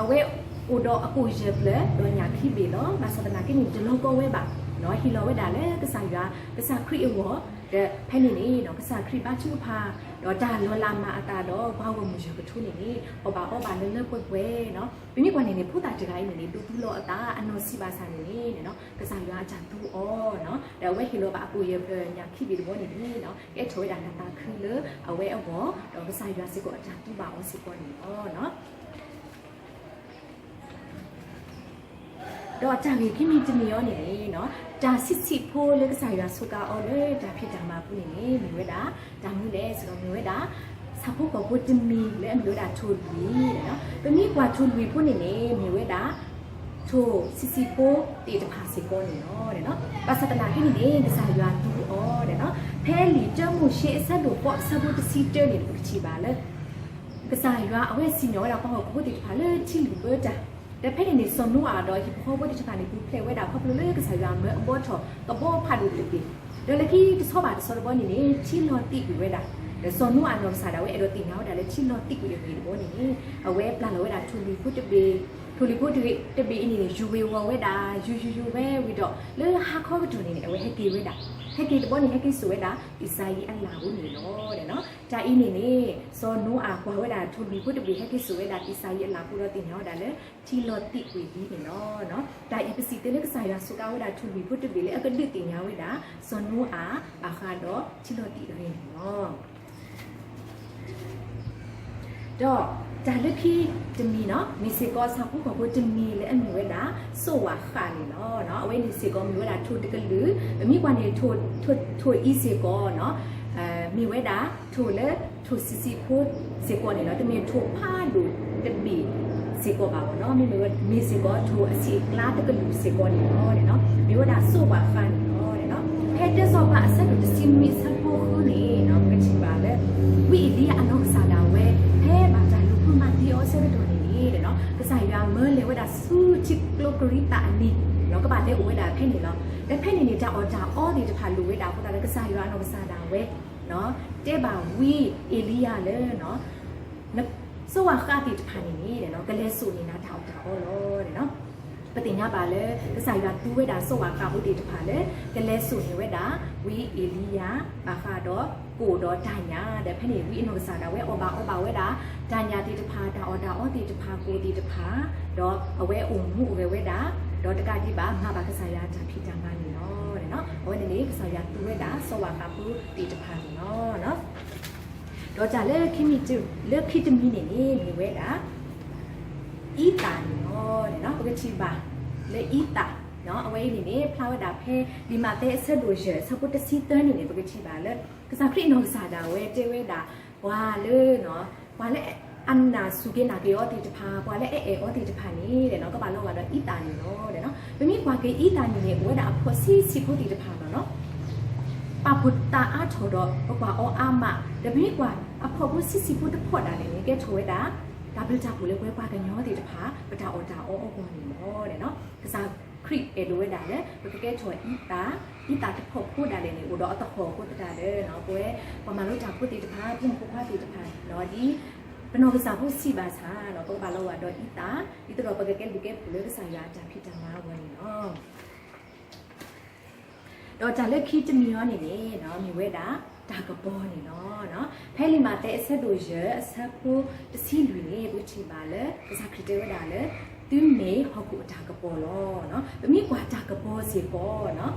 အဝဲအိၣ်ဒီးအအိၣ်ယဲၢ်ဖျၢၣ်ဒီးညၣ်ခံဘ့ၣ်လီၤ. ဘၣ်ဆၣ်သနာ်က့န့ၣ် တလီၤကီဝဲဘၣ်, ဟ့ၣ်လီၤဝဲဒၣ်လၢကစၢ်ယွၤ ကစၢ်ခရံာ်အဂီၢ်, ဒီးဖဲန့ၣ်န့ၣ် ကစၢ်ခရံာ်ဘါထုကဖၣ် ဒီးတၢ်လီၤလးမၤအသးဒီးပှၤဂီၢ်မုၢ်ယဲၢ်ကထိန့ၣ်န့ၣ် အီၣ်ဘၣ်အီဘၣ်လၢလၢပှဲၤပှဲၤန့ၣ်လီၤ. ပမ့ၢ်ကွၢ်န့ၣ်န့ၣ် ဖိသၣ်တဂၤအံၤန့ၣ်န့ၣ် ဒိးသူလီၤအသး အနီၢ်ဆံးဘၣ်ဆၣ်န့ၣ်န့ၣ် ကစၢ်ယွၤအတၢ်သူအီၤ, ဒီးအဝဲဟ့ၣ်လီၤဘၣ်အအိၣ်ယဲၢ်ဖျၢၣ်ညၣ်ခံဘ့ၣ်တဘီန့ၣ်န့ၣ် ကဲထီၣ်ဝဲဒၣ်တၢ်သးခုလၢအဝဲအဂီၢ်, ဒီးကစၢ်ယွၤစ့ၢ်ကီးအတၢ်သူဘၣ်အီၤစ့ၢ်ကီးန့ၣ်လီၤ. ဒီးတၢ်ဂ့ၢ်ခံမံၤတမံၤအံၤန့ၣ်န့ၣ် တၢ်ဆံးဆံးဖိလၢကစၢ်ယွၤဆိးကါအီၤလၢတၢ်ဖံးတၢ်မၤအပူၤန့ၣ်န့ၣ် မ့ၢ်ဝဲဒၣ် တၢ်မနုၤလဲၣ် စ့ၢ်ကီးမ့ၢ်ဝဲဒၣ် ဆၣ်ဖိကီၢ်ဖိတမံၤလၢအမ့ၢ်ဝဲဒၣ်ထိၣ်လွံၢ်, ပမ့ၢ်ကွၢ်ထိၣ်လွံၢ်ဖိန့ၣ်န့ၣ် မ့ၢ်ဝဲဒၣ် ထိၣ်ဆံးဆံးဖိသ့ၣ်တဖၣ်စ့ၢ်ကီးန့ၣ်လီၤ. ဘၣ်ဆၣ်သနာ်က့န့ၣ်န့ၣ် ကစၢ်ယွၤသူအီၤ, ဖဲလံာ်တၢမိၤၡ့အဆၢဒိၣ်ဃိးအဆၢဖိတဆံတၢန့ၣ် ပကထံၣ်ဘၣ်လၢ ကစၢ်ယွၤအဝဲစံၣ်ညီၣ်ဝဲဒၣ်ပှၤဟီၣ်ခိၣ်ဖိသ့ၣ်တဖၣ်လၢထံလုၢ်ဘၢတၢ်, ဒီးဖဲန့ၣ်န့ၣ် စီၤနိအၤဒီးအဟံၣ်ဖိဃီဖိသ့ၣ်တဖၣ်န့ၣ် ပူၤဖျဲးဝဲဒၣ်ခီဖျိလၢကစၢ်ယွၤမၢအဘှီထီၣ်ကဘီဖးဒိၣ်တဘ့ၣ်, ဒီးလၢခံတဆီဘၣ်တဆီတဘီန့ၣ်န့ၣ် ထံလီၤသံကွံာ်ဝဲဒၣ်, ဒီးစီၤနိအၤနီၢ်ကစၢ်ဒၣ်ဝဲအဲၣ်ဒိးသ့ၣ်ညါဝဲဒၣ်လၢထံလီၤသံကွံာ်အဂ့ၢ်တဘီန့ၣ်န့ၣ် အဝဲပျၢ်လီၤဝဲဒၣ်ထိၣ်လွံၢ်ဖိတဘ့ၣ်, ထိၣ်လွံၢ်ဖိတဘ့ၣ်အံၤန့ၣ်န့ၣ် ယူၤဝ့ၤဝီၤဝဲဒၣ် ယူၤယူၤယူၤဝဲဝံၤဒီး လၢဟါခီကတီၢ်န့ၣ်န့ၣ် အဝဲဟဲက့ၤဝဲဒၣ် ဟဲက့ၤတဘျီန့ၣ် ဟဲက့ၤစိာ်ဝဲဒၣ်သ့ၣ်စၤယံးအလၣ်ဖိန့ၣ်လီၤ. တၢ်အံၤန့ၣ်န့ၣ် စီၤနိအၤကွၢ်ဝဲဒၣ်ထိၣ်လွံၢ်ဖိတဘ့ၣ် ဟဲက့ၤစိာ်ဝဲဒၣ်သ့ၣ်စၤယံးအလၣ်ဖိဒီးသ့ၣ်ညါဝဲဒၣ်လၢ ထံလီၤသံးကွံာ်လံန့ၣ်လီၤ. တၢ်အံၤပစံးသ့လၢကစၢ်ယွၤစူးကါဝဲဒၣ်ထိၣ်လွံၢ်ဖိတဘ့ၣ်လၢအကဒုးသ့ၣ်ညါဝဲဒၣ် စီၤနိအၤဘၣ်ဃးဒီးထံလီၤသံးတဂ့ၤန့ၣ်လီၤ. ဒီးတၢ်လၢခံတမံၤန့ၣ် မ့ၢ်စ့ၢ်ကီးဆၣ်ဖိကီၢ်ဖိတမံၤလၢအမ့ၢ်ဝဲဒၣ် စိးဝးဃးန့ၣ်လီၤ. အဝဲန့ၣ်စ့ၢ်ကီးမ့ၢ်ဝဲဒၣ်ထိၣ်တကလုာ်, ပမ့ၢ်ကွၢ်န့ၣ် ထိၣ်အံၤစ့ၢ်ကီးန့ၣ် မ့ၢ်ဝဲဒၣ်ထိၣ်လၢထိၣ်ဆံးဆံးဖိစ့ၢ်ကီးန့ၣ်လီၤ. တမ့ၢ်ထိၣ်ဖးဒိၣ်တဘ့ၣ်စ့ၢ်ကီးဘၣ်န့ၣ်, မ့မ့ၢ်စ့ၢ်ကီးထိၣ်အဆံးအကျါတကလုာ်စ့ၢ်ကီးန့ၣ်လီၤ. မ့ၢ်ဝဲဒၣ်စိးဝးဃးန့ၣ်လီၤ. ဖဲတၢစီၤပၤအဆၢဒိၣ်တဆံနွံအဆၢဖိဃုန့ၣ် ပကထံၣ်ဘၣ်လၢ ဝံအ့လံယၤအနီၢ်ကစၢ်ဒၣ်ဝဲ ဖဲဘၣ်တၢ်လူၤဃုမၤသံအီၤအဆၢကတီၢ်န့ၣ်န့ၣ် ကစၢ်ယွၤမၢလဲၤဝဲဒၣ်ဆူထံကျိကရံသးအနံၤ ကဘၣ်လဲၤအိၣ်ဝဲဒၣ်ဖဲန့ၣ်လီၤ. ဒီးဖဲန့ၣ်န့ၣ် တၢ်အီၣ်တၢ်အီသ့ၣ်တဖၣ်လိၣ်ဝဲဒၣ်အဃိသတးဒီး ကစၢ်ယွၤအနီၢ်ကစၢ်ဒၣ်ဝဲ တဲဘၣ်ဝံအ့လံယၤလၢ စိးဝးဃးသ့ၣ်တဖၣ်န့ၣ်န့ၣ် ကလဲၤစိာ်န့ၢ်နၤတၢ်အီၣ်တၢ်အီလီၤ. ပသ့ၣ်ညါဘၣ်လၢ ကစၢ်ယွၤသူဝဲဒၣ်စိးဝးဃးဖိသ့ၣ်တဖၣ်လၢ ကလဲၤစိာ်န့ၢ်ဝဲဒၣ် ဝံအ့လံယၤ ဘၣ်ဃးဒီးကိၣ်ဒီးတၢ်ညၣ် ဒီးဖဲန့ၣ် ဝံအနီၢ်ကစၢ်ဒၣ်ဝဲအီၣ်ဘၣ်အီဘၣ်ဝဲဒၣ် တၢ်ညၣ်သ့ၣ်တဖၣ် တၢ်အီၣ်တၢ်အီသ့ၣ်တဖၣ် ကိၣ်သ့ၣ်တဖၣ် ဒီးအဝဲအိၣ်မူအိၣ်ဂဲၤဝဲဒၣ် ဒီးတကးဒံးဘၣ် မၤဘၣ်ကစၢ်ယွၤအတၢ်ဖံးတၢ်မၤန့ၣ်လီၤ. အဝဲန့ၣ်န့ၣ် ကစၢ်ယွၤသူဝဲဒၣ်စိးဝးဃးဖိသ့ၣ်တဖၣ်န့ၣ်လီၤ. ဒီးတၢ်လၢခံတမံၤန့ၣ်န့ၣ် မ့ၢ်ဝဲဒၣ် အံသၣ်န့ၣ်လီၤ. ပကထံၣ်ဘၣ်လၢအံသၣ် အဝဲအံၤန့ၣ်န့ၣ် ဖျါဝဲဒၣ်ဖဲလံာ်မးသဲအဆၢဒိၣ်ယဲၢ် အဆၢဖိတဆံသၢန့ၣ်န့ၣ် ပကထံၣ်ဘၣ်လၢ ကစၢ်ခရံာ်အနီၢ်ကစၢ်ဒၣ်ဝဲတဲဝဲဒၣ် ပှၤလၢ ပှၤလၢအနၢ်စူၢ်က့ၤနာ်က့ၤအီၤသ့ၣ်တဖၣ် ပှၤလၢအအဲၣ်အီၤသ့ၣ်တဖၣ်န့ၣ် ကဘၣ်လီၤဂာ်ဒီးအံသၣ်န့ၣ်လီၤ. ပမ့ၢ်ကွၢ်က့ၤအံသၣ်န့ၣ်န့ၣ် အိၣ်ဝဲဒၣ်အဖှီၣ်ဆံးဆံးဖိသ့ၣ်တဖၣ်လီၤ. ပာ်ဖှိၣ်သးအါထီၣ်ဒီး ပကွၢ်အီၤအါမး ဒီးပမ့ၢ်ကွၢ်အဖှီၣ်ဖိဆံးဆံးဖိတဖှီၣ်ဒၣ်လဲာ်န့ၣ် ကဲထီၣ်ဝဲဒၣ် တၢ်ဘျုးတၢ်ဖှိၣ်လၢပဝဲပှၤကညီသ့ၣ်တဖၣ် ပတၢ်အီၣ်တၢ်အီအဂီၢ်န့ၣ်လီၤ. ကစၢ်ခရံာ်အဲၣ်ဒိးဝဲဒၣ်လၢ ပကကဲထီၣ်အံသၣ်, အံသၣ်တဖှီၣ်ဖိဒၣ်လဲာ်န့ၣ် အိၣ်ဒီးအသဟီၣ်အဃိသတးဒီး ပဝဲပှၤမၤလိတၢ်ဖိသ့ၣ်တဖၣ် ဖိမုၣ်ဖိခွါသ့ၣ်တဖၣ်ဒီး ဒ်ပနီၢ်ကစၢ်ဖိစံးဘၣ်ဆၣ် ပကဘၣ်လီၤဂာ်ဒီးအံသၣ် ဒ်သိးဒီးပကကဲဘျုးကဲဖှိၣ်လၢကစၢ်ယွၤအတၢ်ဖံးတၢ်မၤအဂီၢ်န့ၣ်လီၤ. ဒီးတၢ်လၢခံတမံၤအံၤန့ၣ်န့ၣ် မ့ၢ်ဝဲဒၣ်တၢ်ကပီၤန့ၣ်လီၤ. ဖဲလံာ်မးသဲအဆၢဒိၣ်ယဲၢ်အဆၢဖိတဆံလွံၢ်န့ၣ် ပကထံၣ်ဘၣ်လၢ ကစၢ်ခရံာ်တဲဝဲဒၣ်လၢ သုမ့ၢ်ဟီၣ်ခိၣ်အတၢ်ကပီၤလီၤ. ပမ့ၢ်ကွၢ်တၢ်ကပီၤစ့ၢ်ကီး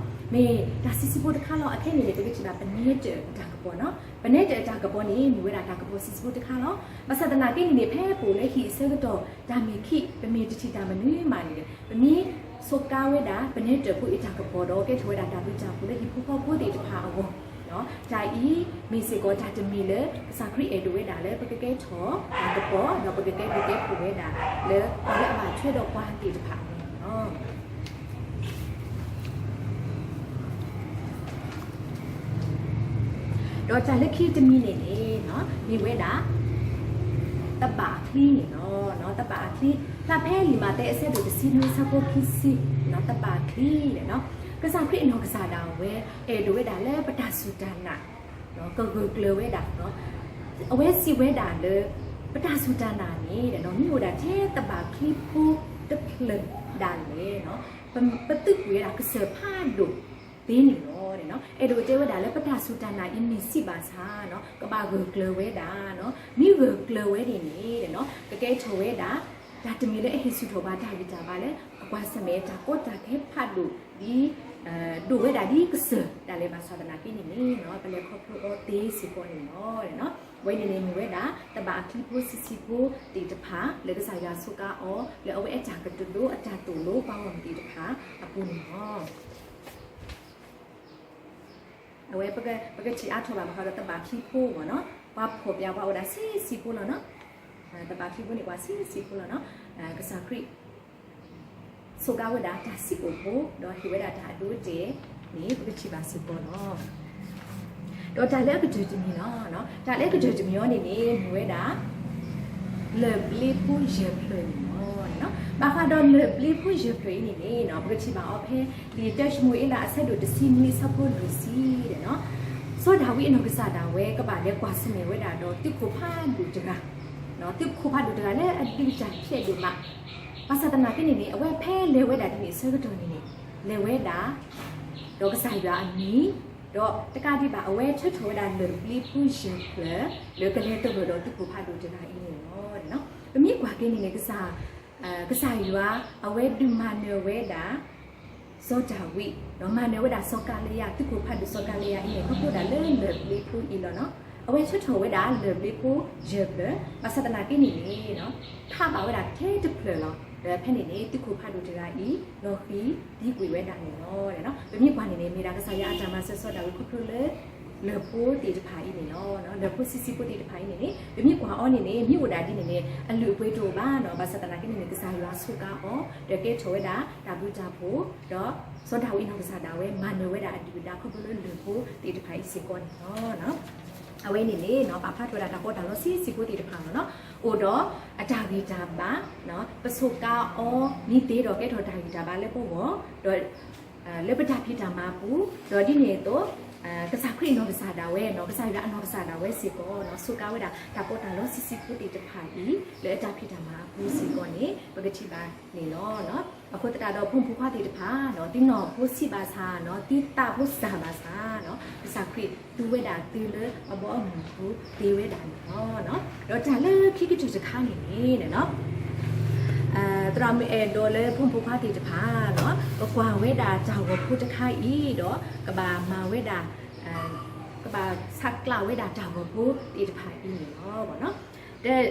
မ့ၢ်တၢ်ဆံးဆံးဖိတခါလီၤ. အခဲအံၤန့ၣ် ပကထံၣ်ဘၣ်ပနဲတၢၣ်အတၢ်ကပီၤန့ၣ်, ပနဲတၢၣ်အတၢ်ကပီၤန့ၣ် မ့ၢ်ဝဲဒၣ်တၢ်ကပီၤဆံးဆံးဖိတခါလီၤ. ဘၣ်ဆၣ်သနာ်က့န့ၣ်န့ၣ် ဖဲပအိၣ်လၢဟံၣ်အဆၢကတီၢ် တၢ်မ့ၢ်ခံး ပမ့ၢ်တထံၣ်တၢ်မနုၤမးန့ၣ် ပမ့ၢ်စူးကါဝဲဒၣ် ပနဲတၢၣ်ဖိအတၢ်ကပီၤဒီး ကဲထီၣ်ဝဲဒၣ်တၢ်ဘျုးတၢ်ဖှိၣ်လၢဟံၣ်ဖိဃီဖိသ့ၣ်တဖၣ်အဂီၢ်, တၢ်အံၤမ့ၢ်စ့ၢ်ကီးတၢ်တမံၤလၢ ကစၢ်ခရံာ်အဲၣ်ဒိးဝဲဒၣ်လၢ ပကကဲထီၣ်တၢ်ကပီၤ ဒီးပကကဲဘျုးကဲဖှိၣ်ဝဲဒၣ် လၢပှၤလၢအဘၣ်ထွဲဒီးပှၤသ့ၣ်တဖၣ်အဂီၢ်န့ၣ်လီၤ. ဒီးတၢ်လၢခံတမံၤန့ၣ်န့ၣ် မ့ၢ်ဝဲဒၣ် သဘၣ်အချံန့ၣ်လီၤ. သဘၣ်အချံ ဖဲလံာ်မးသဲအဆၢဒိၣ်တဆံနွံအဆၢဖိခံဆံ သဘၣ်အချံန့ၣ်လီၤ. ကစၢ်ခရံာ်အနီၢ်ကစၢ်ဒၣ်ဝဲ အဲၣ်ဒိးဝဲဒၣ်လၢပတၢ်စူၢ်တၢ်နာ် ကဂၢၢ်ကျၢၤဝဲဒၣ်, အဝဲစံးဝဲဒၣ်လၢ ပတၢ်စူၢ်တၢ်နာ်န့ၣ် မ့ၢ်အိၣ်ဒၣ်ထဲသဘၣ်ချံဖိတဖျၢၣ်ဒၣ်လဲာ် ပသုးကွံာ်ဝဲဒၣ်ကစၢၢ်ဖးဒိၣ်သ့န့ၣ်လီၤ. အဲၣ်ဒိးတဲဝဲဒၣ်လၢပတၢ်စူၢ်တၢ်နာ်အံၤမ့ၢ်ဆံးဘၣ်ဆၣ် ကဘၣ်ဂၢၢ်ကျၢၤဝဲဒၣ်, မ့ၢ်ဂၢၢ်ကျၢၤဝဲန့ၣ်န့ၣ် ကကဲထီၣ်ဝဲဒၣ် တၢ်တမံၤလၢအဟ့ၣ်ဆူၣ်ထီၣ်ဘၣ်တၢ်ဂံၢ်တၢ်ဘါလၢ အကွၢ်ဆၢၣ်မဲာ်တၢ်ကီတၢ်ခဲဖးဒိၣ်ဒ် ဒိၣ်ဝဲဒၣ်ဒ်ကစၢၢ်ဒၣ်လဲာ်ဘၣ်ဆၣ်သနာ်က့န့ၣ်န့ၣ် ပလဲၤခီဖျိအီၤသ့စ့ၢ်ကီးန့ၣ်လီၤ. အဝဲန့ၣ်န့ၣ်မ့ၢ်ဝဲဒၣ် သဘၣ်အချံဖိဆံးဆံးဖိသ့ၣ်တဖၣ် လၢကစၢ်ယွၤစူးကါအီၤ လၢအဝဲအတၢ်ကတိၤဒိအတၢ်သိၣ်လိပှၤဂီၢ်မုၢ်သ့ၣ်တဖၣ်အပူၤန့ၣ်လီၤ. အဝဲပကထံၣ်အါထီၣ်ဘၣ်ဘၣ်ဃးဒီးသဘၣ်ချံဖိမ့ၢ်နီၤ, ပှၤဖီၣ်ပြပှၤအိၣ်ဒၣ်ဆံးဆံးဖိလီၤနီၤ. သဘၣ်ချံဖိန့ၣ် ပှၤဆံးဆံးဖိလီၤနီၤ. ကစၢ်ခရံာ် စူးကါဝဲဒၣ်တၢ်စံးကိာ်ဖိ ဒီးဟ့ၣ်ဝဲဒၣ်တၢ်အဒိအတဲာ်န့ၣ် ပကထံၣ်ဘၣ်စ့ၢ်ကီးလီၤ. ဒီးတၢ်လၢအကတၢၢ်တမံၤလီၤ. တၢ်လၢအကတၢၢ်တမံၤအံၤန့ၣ်န့ၣ် မ့ၢ်ဝဲဒၣ် လၢၢ်ဘျ့ဖိယဲၢ်ဖျၢၣ်န့ၣ်လီၤ. ဘၣ်ဃးဒီးလၢၢ်ဘျ့ဖိယဲၢ်ဖျၢၣ်အံၤန့ၣ်န့ၣ် ပကထံၣ်ဘၣ်အီၤဖဲ လံာ်တၢၡမူၤအ့လးအဆၢဒိၣ်တဆံနွံအဆၢဖိလွံၢ်ဆံန့ၣ်လီၤ. စီၤဒၤဝံးအနီၢ်ကစၢ်ဒၣ်ဝဲ ကဘၣ်လဲၤကွၢ်ဆၢၣ်မဲာ်ဝဲဒၣ်ဒီးသုးခိၣ်ဖးဒိၣ်တဂၤ, သုးခိၣ်ဖးဒိၣ်တဂၤလၢအဒုးတၢ်ဖျဲးဒိၣ်မး, ဘၣ်ဆၣ်သနာ်က့န့ၣ်န့ၣ် အဝဲဖဲလဲၤဝဲဒၣ်ဒ်န့ၣ်အဆၢကတီၢ်န့ၣ်န့ၣ် လဲၤဝဲဒၣ် ဒီးကစၢ်ယွၤအမံၤ ဒီးတကးဒံးဘၣ် အဝဲထၢထီၣ်ဝဲဒၣ်လၢၢ်ဘျ့ဖိယဲၢ်ဖျၢၣ် လၢကလဲၤတၢၢ်လီၤဒီးသုးခိၣ်ဖးဒိၣ်တဂၤအံၤန့ၣ်လီၤ. ပမ့ၢ်ကွၢ်က့ၤန့ၣ်န့ၣ် ကစၢ် ကစၢ်ယွၤ အဝဲဒုးမၤနၢၤဝဲဒၣ် စီၤဒၤဝံး ဒီးမၤနၢၤဝဲဒၣ်စီၤကၤလံယၤ သုးခိၣ်ဖးဒိၣ်စီၤကၤလံယၤအံၤန့ၣ် ခီဖျိဒၣ်လၢလၢၢ်ဘျ့ဖိအံၤလီၤနီၤ. အဝဲထၢထီၣ်ဝဲဒၣ်လၢၢ်ဘျ့ဖိယဲၢ်ဖျၢၣ် ဘၣ်ဆၣ်သနာ်က့န့ၣ်န့ၣ် ဖးဘၣ်ဝဲဒၣ်ထဲတဖျၢၣ်လီၤ. ဒီးဖဲန့ၣ်န့ၣ် သုးခိၣ်ဖးဒိၣ်တဂၤအံၤ လီၤဃံၤသံကွံာ်ဝဲဒၣ်န့ၣ်လီၤ. ပမ့ၢ်ကွၢ်န့ၣ်န့ၣ် မ့ၢ်ဒၣ်ကစၢ်ယွၤအတၢ်မၤစၢၤစီၤဒၤဝံးခီဖျိလၢ လၢၢ်ဖိသ့ၣ်တဖၣ်အံၤန့ၣ်လီၤ. လၢၢ်ဖိဆံးဆံးဖိသ့ၣ်တဖၣ်အံၤန့ၣ်န့ၣ် ပမ့ၢ်ကွၢ်အီၤန့ၣ်န့ၣ် မ့ၢ်အိၣ်ဒၣ်ဒ်န့ၣ်န့ၣ် အလုၢ်အပှ့ၤတအိၣ်ဘၣ်နီၤ. ဘၣ်ဆၣ်သနာ်က့န့ၣ်န့ၣ် ကစၢ်ယွၤစူးကါအီၤ ဒီးကဲထီၣ်ဝဲဒၣ်တၢ်ဘျုးတၢ်ဖှိၣ် ဒီးစီၤဒၤဝံးအနီၢ်ကစၢ်ဒၣ်ဝဲ မၤနၢၤဝဲဒၣ်အဒုၣ်အဒါခီဖျိလၢလၢၢ်ဖိသ့ၣ်တဖၣ်အံၤစ့ၢ်ကီးန့ၣ်လီၤ. အဝဲန့ၣ်န့ၣ် ပာ်ဖျါထီၣ်ဝဲဒၣ်တၢ်ပီးတၢ်လီဆံးဆံးဖိသ့ၣ်တဖၣ်လီၤနီၤ. အိၣ်ဒီးအတၢ်ဂံၢ်တၢ်ဘါ ပစူးကါအီၤမ့ၢ်သ့ဒီးကဲထီၣ်တၢ်ဂံၢ်တၢ်ဘါလၢပဂီၢ် ဒီး လၢပတၢ်ဖံးတၢ်မၤအပူၤ ဒီးဒ်န့ၣ်အသိး ကစၢ်ခရံာ်အနီၢ်ကစၢ်ဒၣ်ဝဲနီၤ ကစၢ်ယွၤအနီၢ်ကစၢ်ဒၣ်ဝဲစ့ၢ်ကီးနီၤ စူးကါဝဲဒၣ်တၢ်ပီးတၢ်လီဆံးဆံးဖိသ့ၣ်တဖၣ်အံၤ လၢအတၢ်ဖံးတၢ်မၤအပူၤစ့ၢ်ကီးန့ၣ် ပကထံၣ်ဘၣ်န့ၣ်လီၤ. အဃိသတးဒီးဖိမုၣ်ဖိခွါသ့ၣ်တဖၣ်နီၤ သုနီၢ်ဖိဆံးဘၣ်ဆၣ်နီၤ သုသးဖိစၢ်ဘၣ်ဆၣ်နီၤ ကစၢ်ခရံာ်သူဝဲဒၣ်သုလၢအဘီအမုၢ်အပူၤသ့ဝဲဒၣ်န့ၣ်လီၤ. ဒီးတၢ်လၢခံကတၢၢ်တခါန့ၣ်န့ၣ် သရၣ်မုၣ်အဲၣ်ဒိးလၢဖိမုၣ်ဖိခွါသ့ၣ်တဖၣ်နီၤ ပကွၢ်ဝဲဒၣ်တၢ်ဂီၤဖိတခါအံၤဒီး ကဘၣ်မၤဝဲဒၣ် ကဘၣ်ဆးကျးဝဲဒၣ်တၢ်ဂီၤဖိသ့ၣ်တဖၣ်အံၤန့ၣ်လီၤ. ဒီး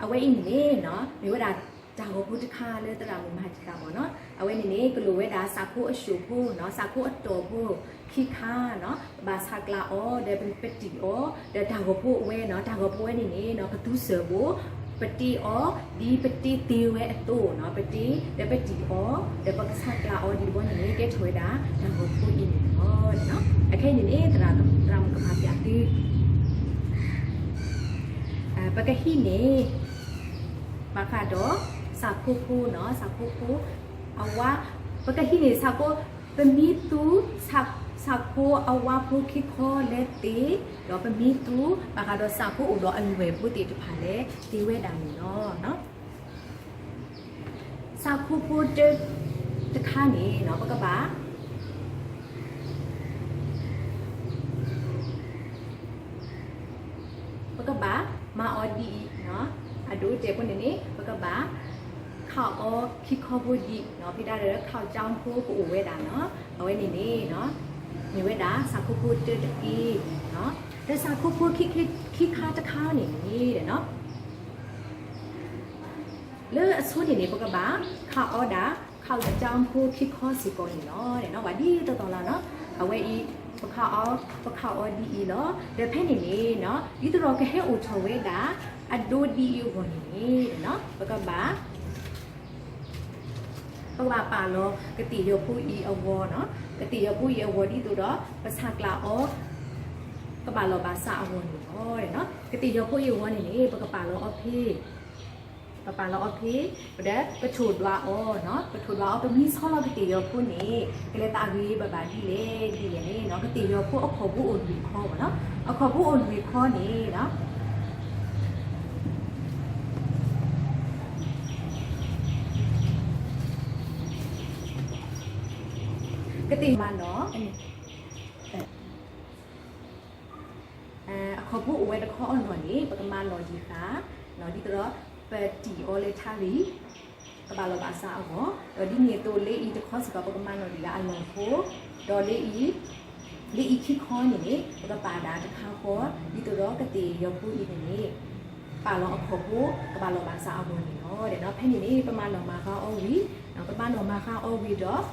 အဝဲအံၤန့ၣ်န့ၣ် မ့ၢ်ဝဲဒၣ်တၢ်ဂီၤဖိတခါလၢသရၣ်မုၣ်မၤတံာ်တာ်ဘၣ်နီၤ အဝဲန့ၣ်န့ၣ် ကလိၣ်ဝဲဒၣ်စးခိအဆှိၣ်ဖိနီၤ စးခိအတီၢ်ဖိခံခါနီၤ ပဘၣ်ဆးကျးအီၤ ဒီးပတံၢ်အီၤ ဒီးတၢ်ဂီၤဖိအဝဲနီၤ တၢ်ဂီၤဖိဝဲန့ၣ်န့ၣ်နီၤ ပသူစၢၢ်ဘိ ပတ့အီၤ ဒ်ပတ့သ့ဝဲအသိးနီၤ ပတ့ ဒီးပတံၢ်အီၤ ဒီးပကဆးကျးအီၤဒ်တဘီန့ၣ်န့ၣ် ကဲထီၣ်ဝဲဒၣ်တၢ်ဂီၤဖိအံၤန့ၣ်လီၤ. အခဲအံၤန့ၣ်န့ၣ် သရၣ်မုၣ်ကမၤပျးသု ပကဟံးန့ၢ် ဘၣ်ဃးဒီး စးခိဖိနီၤ စးခိဖိ အဝါ ပကဟံးန့ၢ်စးခိ ပမ့ၢ်သူ စးခိအဝါဖိခံခီလၢသ့ ဒီးပမ့ၢ်သူ ဘၣ်ဃးဒီးစးခိအိၣ်ဒီးအလွဲၢ်ဖိသ့ၣ်တဖၣ်လၢသ့ဝဲဒၣ်န့ၣ်လီၤ. စးခိဖိတၢတခါန့ၣ်နီၤ ပကဘၣ် ပကဘၣ်မၤအီၤဒ်အံၤနီၤ အဒိတဲာ်ဖိန့ၣ်န့ၣ် ပကဘၣ် ခးအီၤခံခီဖိဒံးနီၤ ဖဲဒၣ်လၢခးကၠီဖိကအိၣ်ဝဲဒၣ်နီၤ အဝဲန့ၣ်န့ၣ် မ့ၢ်ဝဲဒၣ်စးခိဖိတၢတက့ၢ်နီၤ ဒီးစးခိဖိခံခါတခါန့ၣ်န့ၣ် လၢအဆိန့ၣ်န့ၣ် ပကဘၣ်ခးအီၤဒၣ် ခးကၠီဖိခံခီစ့ၢ်ကီးန့ၣ်လီၤ. ဝဲဒ်သိးသိးလီၤနီၤ အဝဲအံၤ ပခးအီၤ ပခးအီၤဒ်အံၤလီၤ. ဒီးဖဲန့ၣ်န့ၣ် ဒ်သိးဒီးကဟဲအိၣ်ထီၣ်ဝဲဒၣ် အဒိဒ်အံၤအဂီၢ်န့ၣ်န့ၣ် ပကဘၣ် ပကဘၣ်ပာ်လီၤကသ့ၣ်ယီၤဖိအံၤအဂီၤနီၤ ကသ့ၣ်ယီၤဖိအံၤအဂီၤဒ်သိးဒီး ပဆးကျးအီၤ ကဘၣ်လီၢ်ဘၣ်စးအဂီၢ်န့ၣ်လီၤ. ကသ့ၣ်ယီၤဖိအံၤအဂီၤန့ၣ်န့ၣ် ပကပာ်လီၤအီၤဖဲ ပပာ်လီၤအီၤဖဲ ပဒီးပထိၣ်ဒွးအီၤနီၤ ပထိၣ်ဒွးအီၤ ပမ့ၢ်ဆီလီၤကသ့ၣ်ယီၤဖိန့ၣ် ကလဲၤသးဂ့ၤဘၣ်ဘၣ်ဒ်လဲၣ်ဒ်လဲၣ်န့ၣ်နီၤ ကသ့ၣ်ယီၤဖိအခီၣ်ဖိအိၣ်လွံၢ်ခီနီၤ အခီၣ်ဖိအိၣ်လွံၢ်ခီန့ၣ် ကသ့ၣ်ယီၤမးနီၤ အခီၣ်ဖိအိၣ်ဝဲတခီအလီၢ်န့ၣ် ပကမၤလီၢ်ယံၤဃာ် ဒ်သိးဒီး ပတံၢ်အီၤလၢထါရံၣ် ကဘၣ်လီၢ်ဘၣ်စးအဂီၢ် ဒီးဒ်န့ၣ်အသိးလၢအံၤတခီစ့ၢ်ကီး ပကမၤလီၢ်ဒံးဃာ်အလီၢ်ဖိ ဒီးလၢအံၤ လၢအံၤခံခီန့ၣ်န့ၣ် ပကပာ်ဒၣ်တခါဃီ ဒ်သိးဒီးကသ့ၣ်ယီၤဖိအံၤန့ၣ်န့ၣ် ပာ်လီၤအခီၣ်ဖိ ကဘၣ်လီၢ်ဘၣ်စးအဂီၢ်န့ၣ်လီၤ. ဒီးဖဲန့ၣ်န့ၣ် ပမၤလီၢ်မၤဃါအီၤဝံၤ ပမၤလီၢ်မၤဃါအီၤဝံၤဒီး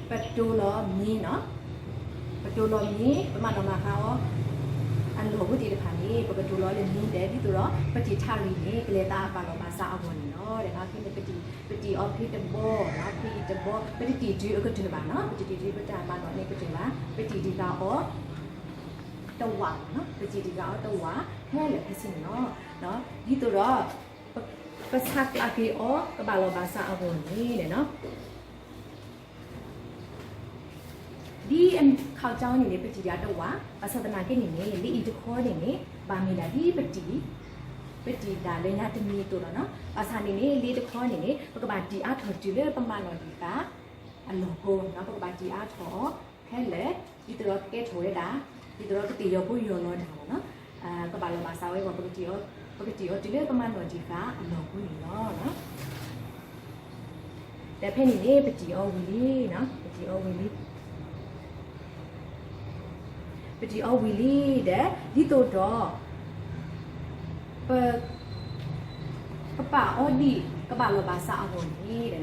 ပတိၤလီၤမ့ၤနီၤ, ပတိၤလီၤမ့ၤ ပမၤလီၤမၤဃါအီၤ အလီၢ်ဖိသ့ၣ်တဖၣ်န့ၣ် ပကတိၤလီၤလၢမ့ၤဒီး ဒ်သိးဒီး ပတံၢ်ထးရံၣ်န့ၣ် ကလဲၤသးပာ်လီၤဘၣ်စးအဂီၢ်န့ၣ်လီၤ. ဒီးဖဲန့ၣ် ပတံၢ်အီၤဖဲတဘီ ဖဲအံၤတဘီ ပတတံၢ်တုၤအကတၢၢ်ဘၣ်နီၤ, ပတတံၢ်တုၤပတၢ်မၤလီၢ်န့ၣ်ကတၢၢ်ဘၣ်, ပတံၢ်ဒံးဃာ်အီၤ တဝာ်နီၤ, ပတံၢ်ဒံးဃာ်အီၤတဝာ် ခဲလၢာ်ခဲဆ့န့ၣ်လီၤ. ဒ်သိးဒီး ပဆးကျးက့ၤအီၤ ကဘၣ်လီၤဘၣ်စးအဂီၢ်န့ၣ်နီၤ. ဒ်အခီၣ်ကၠီန့ၣ်န့ၣ် ပတံၢ်ဒံးဃာ်တဝာ်, ဘၣ်ဆၣ်သနာ်က့န့ၣ်န့ၣ် လၢအံၤတခီန့ၣ်န့ၣ် ဘၣ်မ့ၢ်ဒၣ်ဒ်ပတံၢ်, ပတံၢ်ဒၣ်လၢညါတမံၤအသိးလီၤနီၤ. ဘၣ်ဆၣ်န့ၣ်န့ၣ် လၢတခီန့ၣ်န့ၣ် ပကဘၣ်တံၢ်အါထီၣ်တုၤလၢပမၤလီၤဒံးဃာ် အလီၢ်ဖိနီၤ ပကဘၣ်တံၢ်အါထီၣ်အီၤခဲလၢာ် ဒ်သိးဒီးကကဲထီၣ်ဝဲဒၣ် ဒ်သိးဒီးကသ့ၣ်ယီၤဖိယီၤလီၤတၢ်မ့ၢ်နီၤ ကဘၣ်လီၤဘၣ်စးဝဲအဂီၢ် ပကတံၢ်အီၤ ပကတံၢ်အီၤတုၤလၢပမၤနီၣ်တံၢ်ဃာ်အလီၢ်ဖိန့ၣ်လီၤ. ဒီးဖဲန့ၣ်န့ၣ် ပတံၢ်အီၤဝံၤလံနီၤ ပတံၢ်အီၤဝံၤလံ ပတံၢ်အီၤဝံၤလံဒီး ဒ်သိးဒီး ပ ပပာ်အီၤဒ် ကဘၣ်လီၤဘၣ်စးအဂီၢ်န့ၣ်နီၤ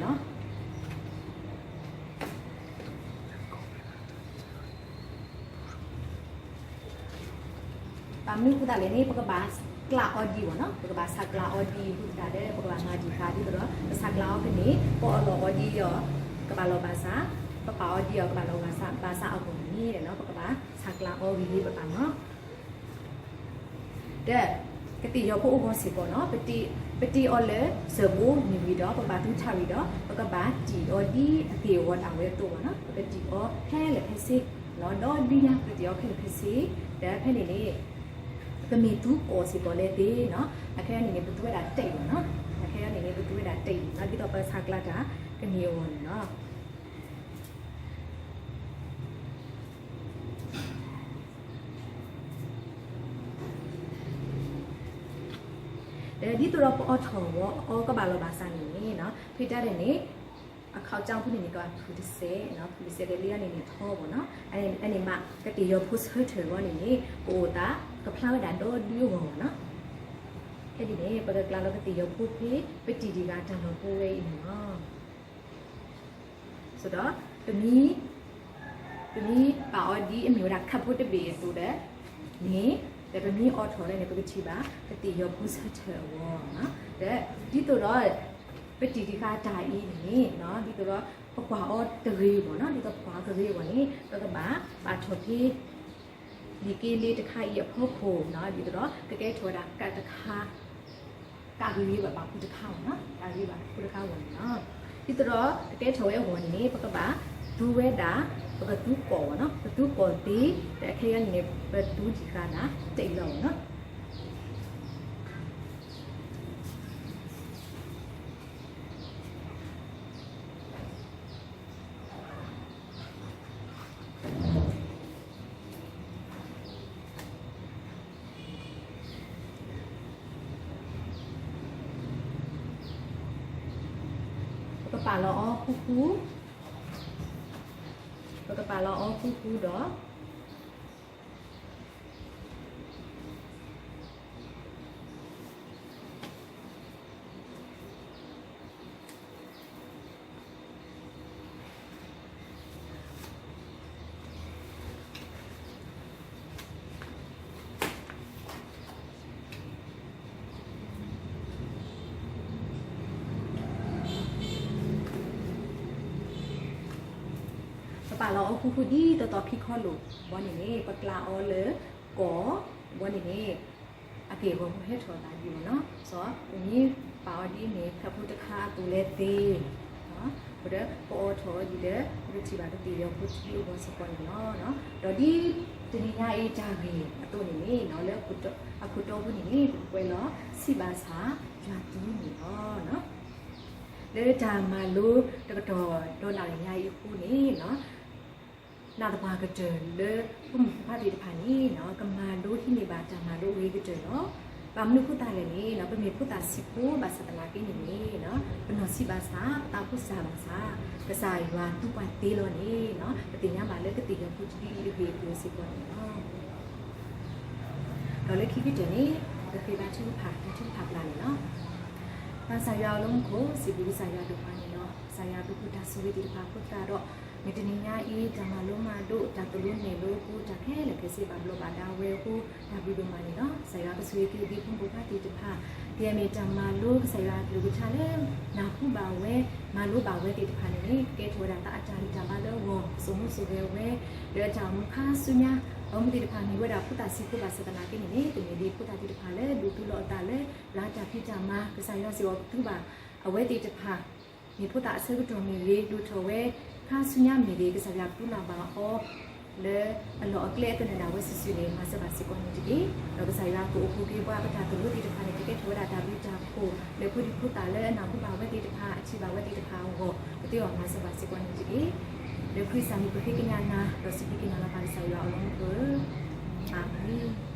ဘၣ်မနုၤအဃိသတးလဲၣ်န့ၣ် ပကဘၣ်ဆးကျးအီၤဒ်အဂီၢ်နီၤ ပကဘၣ်ဆးကျးအီၤဒ်အဃိသတးဒီး ပကဘၣ်မၤတံၢ်ဃာ်ဒ်သိးဒီး ပဆးကျးအီၤကန့ၢ် ပအီၣ်လီၤအီၤဒ်အီၤ ကဘၣ်လီၤဘၣ်စး ပပာ်အီၤဒ်အီၤ ကဘၣ်လီၤဘၣ်စးအဂီၢ်န့ၣ်နီၤ ပကဘၣ်ဆးကျးအီၤဂ့ၤဂ့ၤဘၣ်ဘၣ်နီၤ ဒီး ကသ့ၣ်ယီၤဖိအဂီၢ်စ့ၢ်ကီးနီၤ ပတ့အီၤလၢစၢၤဘိမ့ၢ်ဝံၤဒီး ပကဘၣ်သူထးဝံၤဒီး ပကဘၣ်တံၢ်အီၤဒ်အသ့ၣ်အဂီၤဒၣ်ဝဲအသိးဘၣ်နီၤ ပကတံၢ်အီၤခဲလၢာ်ခဲဆ့ လီၤဒီဒုညါ ပကတံၢ်အီၤခဲလၢာ်ခဲဆ့ ဒီးဖဲန့ၣ်န့ၣ် ပမ့ၢ်သူကီၢ်စ့ၢ်ကီးလဲၣ်သ့နီၤ အခဲအံၤန့ၣ်န့ၣ် ပသူဝဲဒၣ်တၢ်အံၤဘၣ်နီၤ အခဲအံၤန့ၣ်န့ၣ် ပသူဝဲဒၣ်တၢ်အံၤနီၤ ဒ်သိးပဆးကျးတၢ်ကန့ၢ်အဂီၢ်န့ၣ်လီၤ. ဒီးဒ်သိးဒီးပအိးထီၣ်ဝဲအီၤကဘၣ်လီၤဘၣ်စးန့ၣ်န့ၣ်နီၤ ဖဲတၢ်ဒဲးန့ၣ် အခီၣ်ကၠီဖိန့ၣ်န့ၣ် ကဘၣ်ဖုၣ်တစဲးနီၤ ဖုၣ်တစဲးဒီးလံန့ၣ်န့ၣ်ထီဘၣ်နီၤ အန့ၣ်မး ကသ့ၣ်ယီၤဖိဆၢထၢၣ်ဝဲန့ၣ်န့ၣ် ကအိၣ်သး ကဖျါဝဲဒၣ်ဒီဒုအဂီၢ်ဘၣ်နီၤ ဖဲဒ်န့ၣ် ပကကျါလီၤကသ့ၣ်ယီၤဖိဖဲ ပတံၢ်တံၢ်ဃာ်တၢ်လီၢ်ဖိဝဲအံၤန့ၣ်လီၤ. ဆိုတော့ ပမ့ၢ် ပမ့ၢ်ပာ်အီၤဒ်အမ့ၢ်ဝဲဒၣ်ခၣ်ဖိတဘ့ၣ်အသိးဒီး န့ၣ် ဒီးပမ့ၢ်အိးထီၣ်လဲၣ်န့ၣ် ပကထံၣ်ဘၣ် ကသ့ၣ်ယီၤဖိဆၢထၢၣ်အဂီၢ်နီၤ ဒီး ဒ်သိးဒီး ပတံၢ်တံၢ်ဃာ်တၢ်အံၤန့ၣ်န့ၣ် ဒ်သိးဒီး ပကွၢ်အီၤတဂ့ၤအဂီၢ်နီၤ ဒ်သိးပကွၢ်အီၤတဂ့ၤအဂီၢ်န့ၣ် ပကဘၣ်ပာ်ထီၣ်ဖဲ လံာ်က့လ့တခါအံၤအဖီခိၣ်နီၤ ဒ်သိးဒီး ကကဲထီၣ်ဝဲဒၣ်ကးတခါ ကးဂ့ၤဂ့ၤဘၣ်ဘၣ်ဖိတခါအဂီၢ်နီၤ ကးဂ့ၤဘၣ်ဖိတခါအဂီၢ်န့ၣ်လီၤ. ဒ်သိးဒီး ကကဲထီၣ်ဝဲအဂီၢ်န့ၣ်န့ၣ် ပကဘၣ်သူဝဲဒၣ် ပကသူကီၢ်အဂီၢ်နီၤ ပသူကီၢ်သ့ ဒီးခဲအံၤန့ၣ်န့ၣ် ပသူတံၢ်ဃာ်ဒၣ်တၢ်အံၤလီၤအဂီၢ်နီၤ ပကပာ်လီၤအီၤဃူဃူ, ပကပာ်လီၤအီၤဃူဃူဒီး ပပာ်လီၤအီၤဃူဃူဒ်သိးသိးခံခီလိာ်ဘီန့ၣ်န့ၣ် ပကျါအီၤလၢကီၢ်ဘီန့ၣ်န့ၣ် အက့ၢ်အဂီၤဖိဟဲထီၣ်သးဒ်အံၤနီၤ. စီၤ ပမ့ၢ်ပာ်အီၤဒ်အမ့ၢ်ခၣ်ဖိတခါအသိးလဲၣ်သ့ ဒီးပအိးထီၣ်အီၤဒ်ဒီး ပကထံၣ်ဘၣ်ကသ့ၣ်ယီၤဖိတဒုအဂီၢ်စ့ၢ်ကီးန့ၣ်လီၤ. ဒီးဒ်တနံၤညါအံၤတၢ်ဂ့ၢ်အသိးန့ၣ်န့ၣ် လၢအခိၣ်တီပူၤန့ၣ်န့ၣ် ပကကွဲးလီၤ စံးဘၣ်ဆၣ်ယွၤသူန့ၣ်လီၤ. လၢတၢ်မၤလိတကတီၢ်ဒီးနၣ်ရံၣ်ညါအံၤအဃိန့ၣ် နာ်သပှၢ်ကတၢၢ်လၢဖိမုၣ်ဖိခွါသ့ၣ်တဖၣ်န့ၣ် ကမၤလိဟံးန့ၢ်ဘၣ်တၢ်မၤလိအဂ့ၤကတၢၢ်လီၤ. ဘၣ်မနုၤအဃိသတးလဲၣ်န့ၣ် ပမ့ၢ်ဖိသၣ်ဆံးဖိဘၣ်ဆၣ်သနာ်က့န့ၣ်န့ၣ် ပနီၢ်ဆံးဘၣ်ဆၣ် ပသးဖိစၢ်ဘၣ်ဆၣ် ကစၢ်ယွၤသူပှၤသ့လီၤန့ၣ် ပသ့ၣ်ညါဘၣ်လၢကသ့ၣ်ယီၤဖိတဒုအံၤအဂ့ၢ်အကျိၤစ့ၢ်ကီးန့ၣ်လီၤ. ဒီးလၢခံကတၢၢ်န့ၣ် ပကဃ့ဘါထုကဖၣ် တၢ်ထုကဖၣ်ပျၢ်န့ၣ်လီၤ. ပၢ်ကစၢ်ယွၤအလၢမူခိၣ် စံးဘျုးကစၢ်ယွၤဒိၣ်မးန့ၣ်လီၤ. ကစၢ်ယွၤပူၤဖှိၣ်တၢ်ဆိၣ်ဂ့ၤသ့ၣ်တဖၣ်အဃိသတးဒီး မ့ၢ်တနံၤညါအံၤ တၢ်မၤလိမၤဒိး တၢ်သိၣ်လိနဲၣ်လိအဃိ တၢ်ခဲလၢာ်ခဲဆ့ဘၣ်ဘျီးဘၣ်ဒါဝဲအဃိ တၢ်ဘျုးဒိၣ်မးန့ၣ်လီၤ. ကစၢ်ယွၤကဆိၣ်ဂ့ၤက့ၤဒ်ဖိမုၣ်ဖိခွါသ့ၣ်တဖၣ် ကမ့ၢ်တၢ်မၤလိ ကစၢ်ယွၤအကလုၢ်ကထါလၢ နၢ်ဟူဘၣ်ဝဲ မၤလိဘၣ်ဝဲသ့ၣ်တဖၣ်န့ၣ်န့ၣ် ကကဲထီၣ်ဝဲဒၣ်သးအတၢ်ဂံၢ်တၢ်ဘါလၢအဂီၢ် ကစိာ်မူစိာ်ဂဲၤဝဲ လၢအတၢ်အိၣ်မူခါဆူညါ အမူသ့ၣ်တဖၣ်မ့ၢ်ဝဲဒၣ်ဖိသၣ်ဆံးဖိဘၣ်ဆၣ်သနာ်က့န့ၣ်န့ၣ် ကမ့ၢ်ဒ်ဖိသၣ်သ့ၣ်တဖၣ်လၢဒိးသူလီၤအသးလၢ ယွၤအတၢ်ဖံးတၢ်မၤ ကစၢ်ယွၤစ့ၢ်ကီးကသူဘၣ် အဝဲသ့ၣ်တဖၣ် မ့ၢ်ဖိသၣ်အဆၢကတီၢ်မ့ၢ်ဂ့ၤ ဒိၣ်ထီၣ်ဝဲ ခါဆူညါမ့ၢ်ဂ့ၤ ကစၢ်ယွၤပူလၢ်ဘၣ်အီၤ လၢအလီၢ်အကျဲအသနၢၣ်ဒၣ်ဝဲစုာ်စုာ်န့ၣ် မၤစၢၤဘၣ်စ့ၢ်ကီးန့ၣ်တက့ၢ်. ဒီးကစၢ်ယွၤကအိၣ်ဖှိၣ်က့ၤပှၤအပတၢ်သိၣ်လိသ့ၣ်တဖၣ်န့ၣ် ကကဲထီၣ်ဝဲဒၣ်တၢ်ဘျုးတၢ်ဖှိၣ် လၢဖိဒံဖိသၣ်လၢအနၢ်ဟူဘၣ်ဝဲသ့ၣ်တဖၣ် အထံၣ်ဘၣ်ဝဲသ့ၣ်တဖၣ်အဂီၢ် ကသ့အီၤမၤစၢၤဘၣ်စ့ၢ်ကီးန့ၣ်တက့ၢ်. လၢခရံာ်စၢ်မံၤပဃ့ကညးနၤ ဒီးစံးဘျုးက့ၤနၤလီၤ ပၢ်ကစၢ်ယွၤ အိၣ်လၢမူခိၣ်ဧၢ, အၤမ့ၣ်.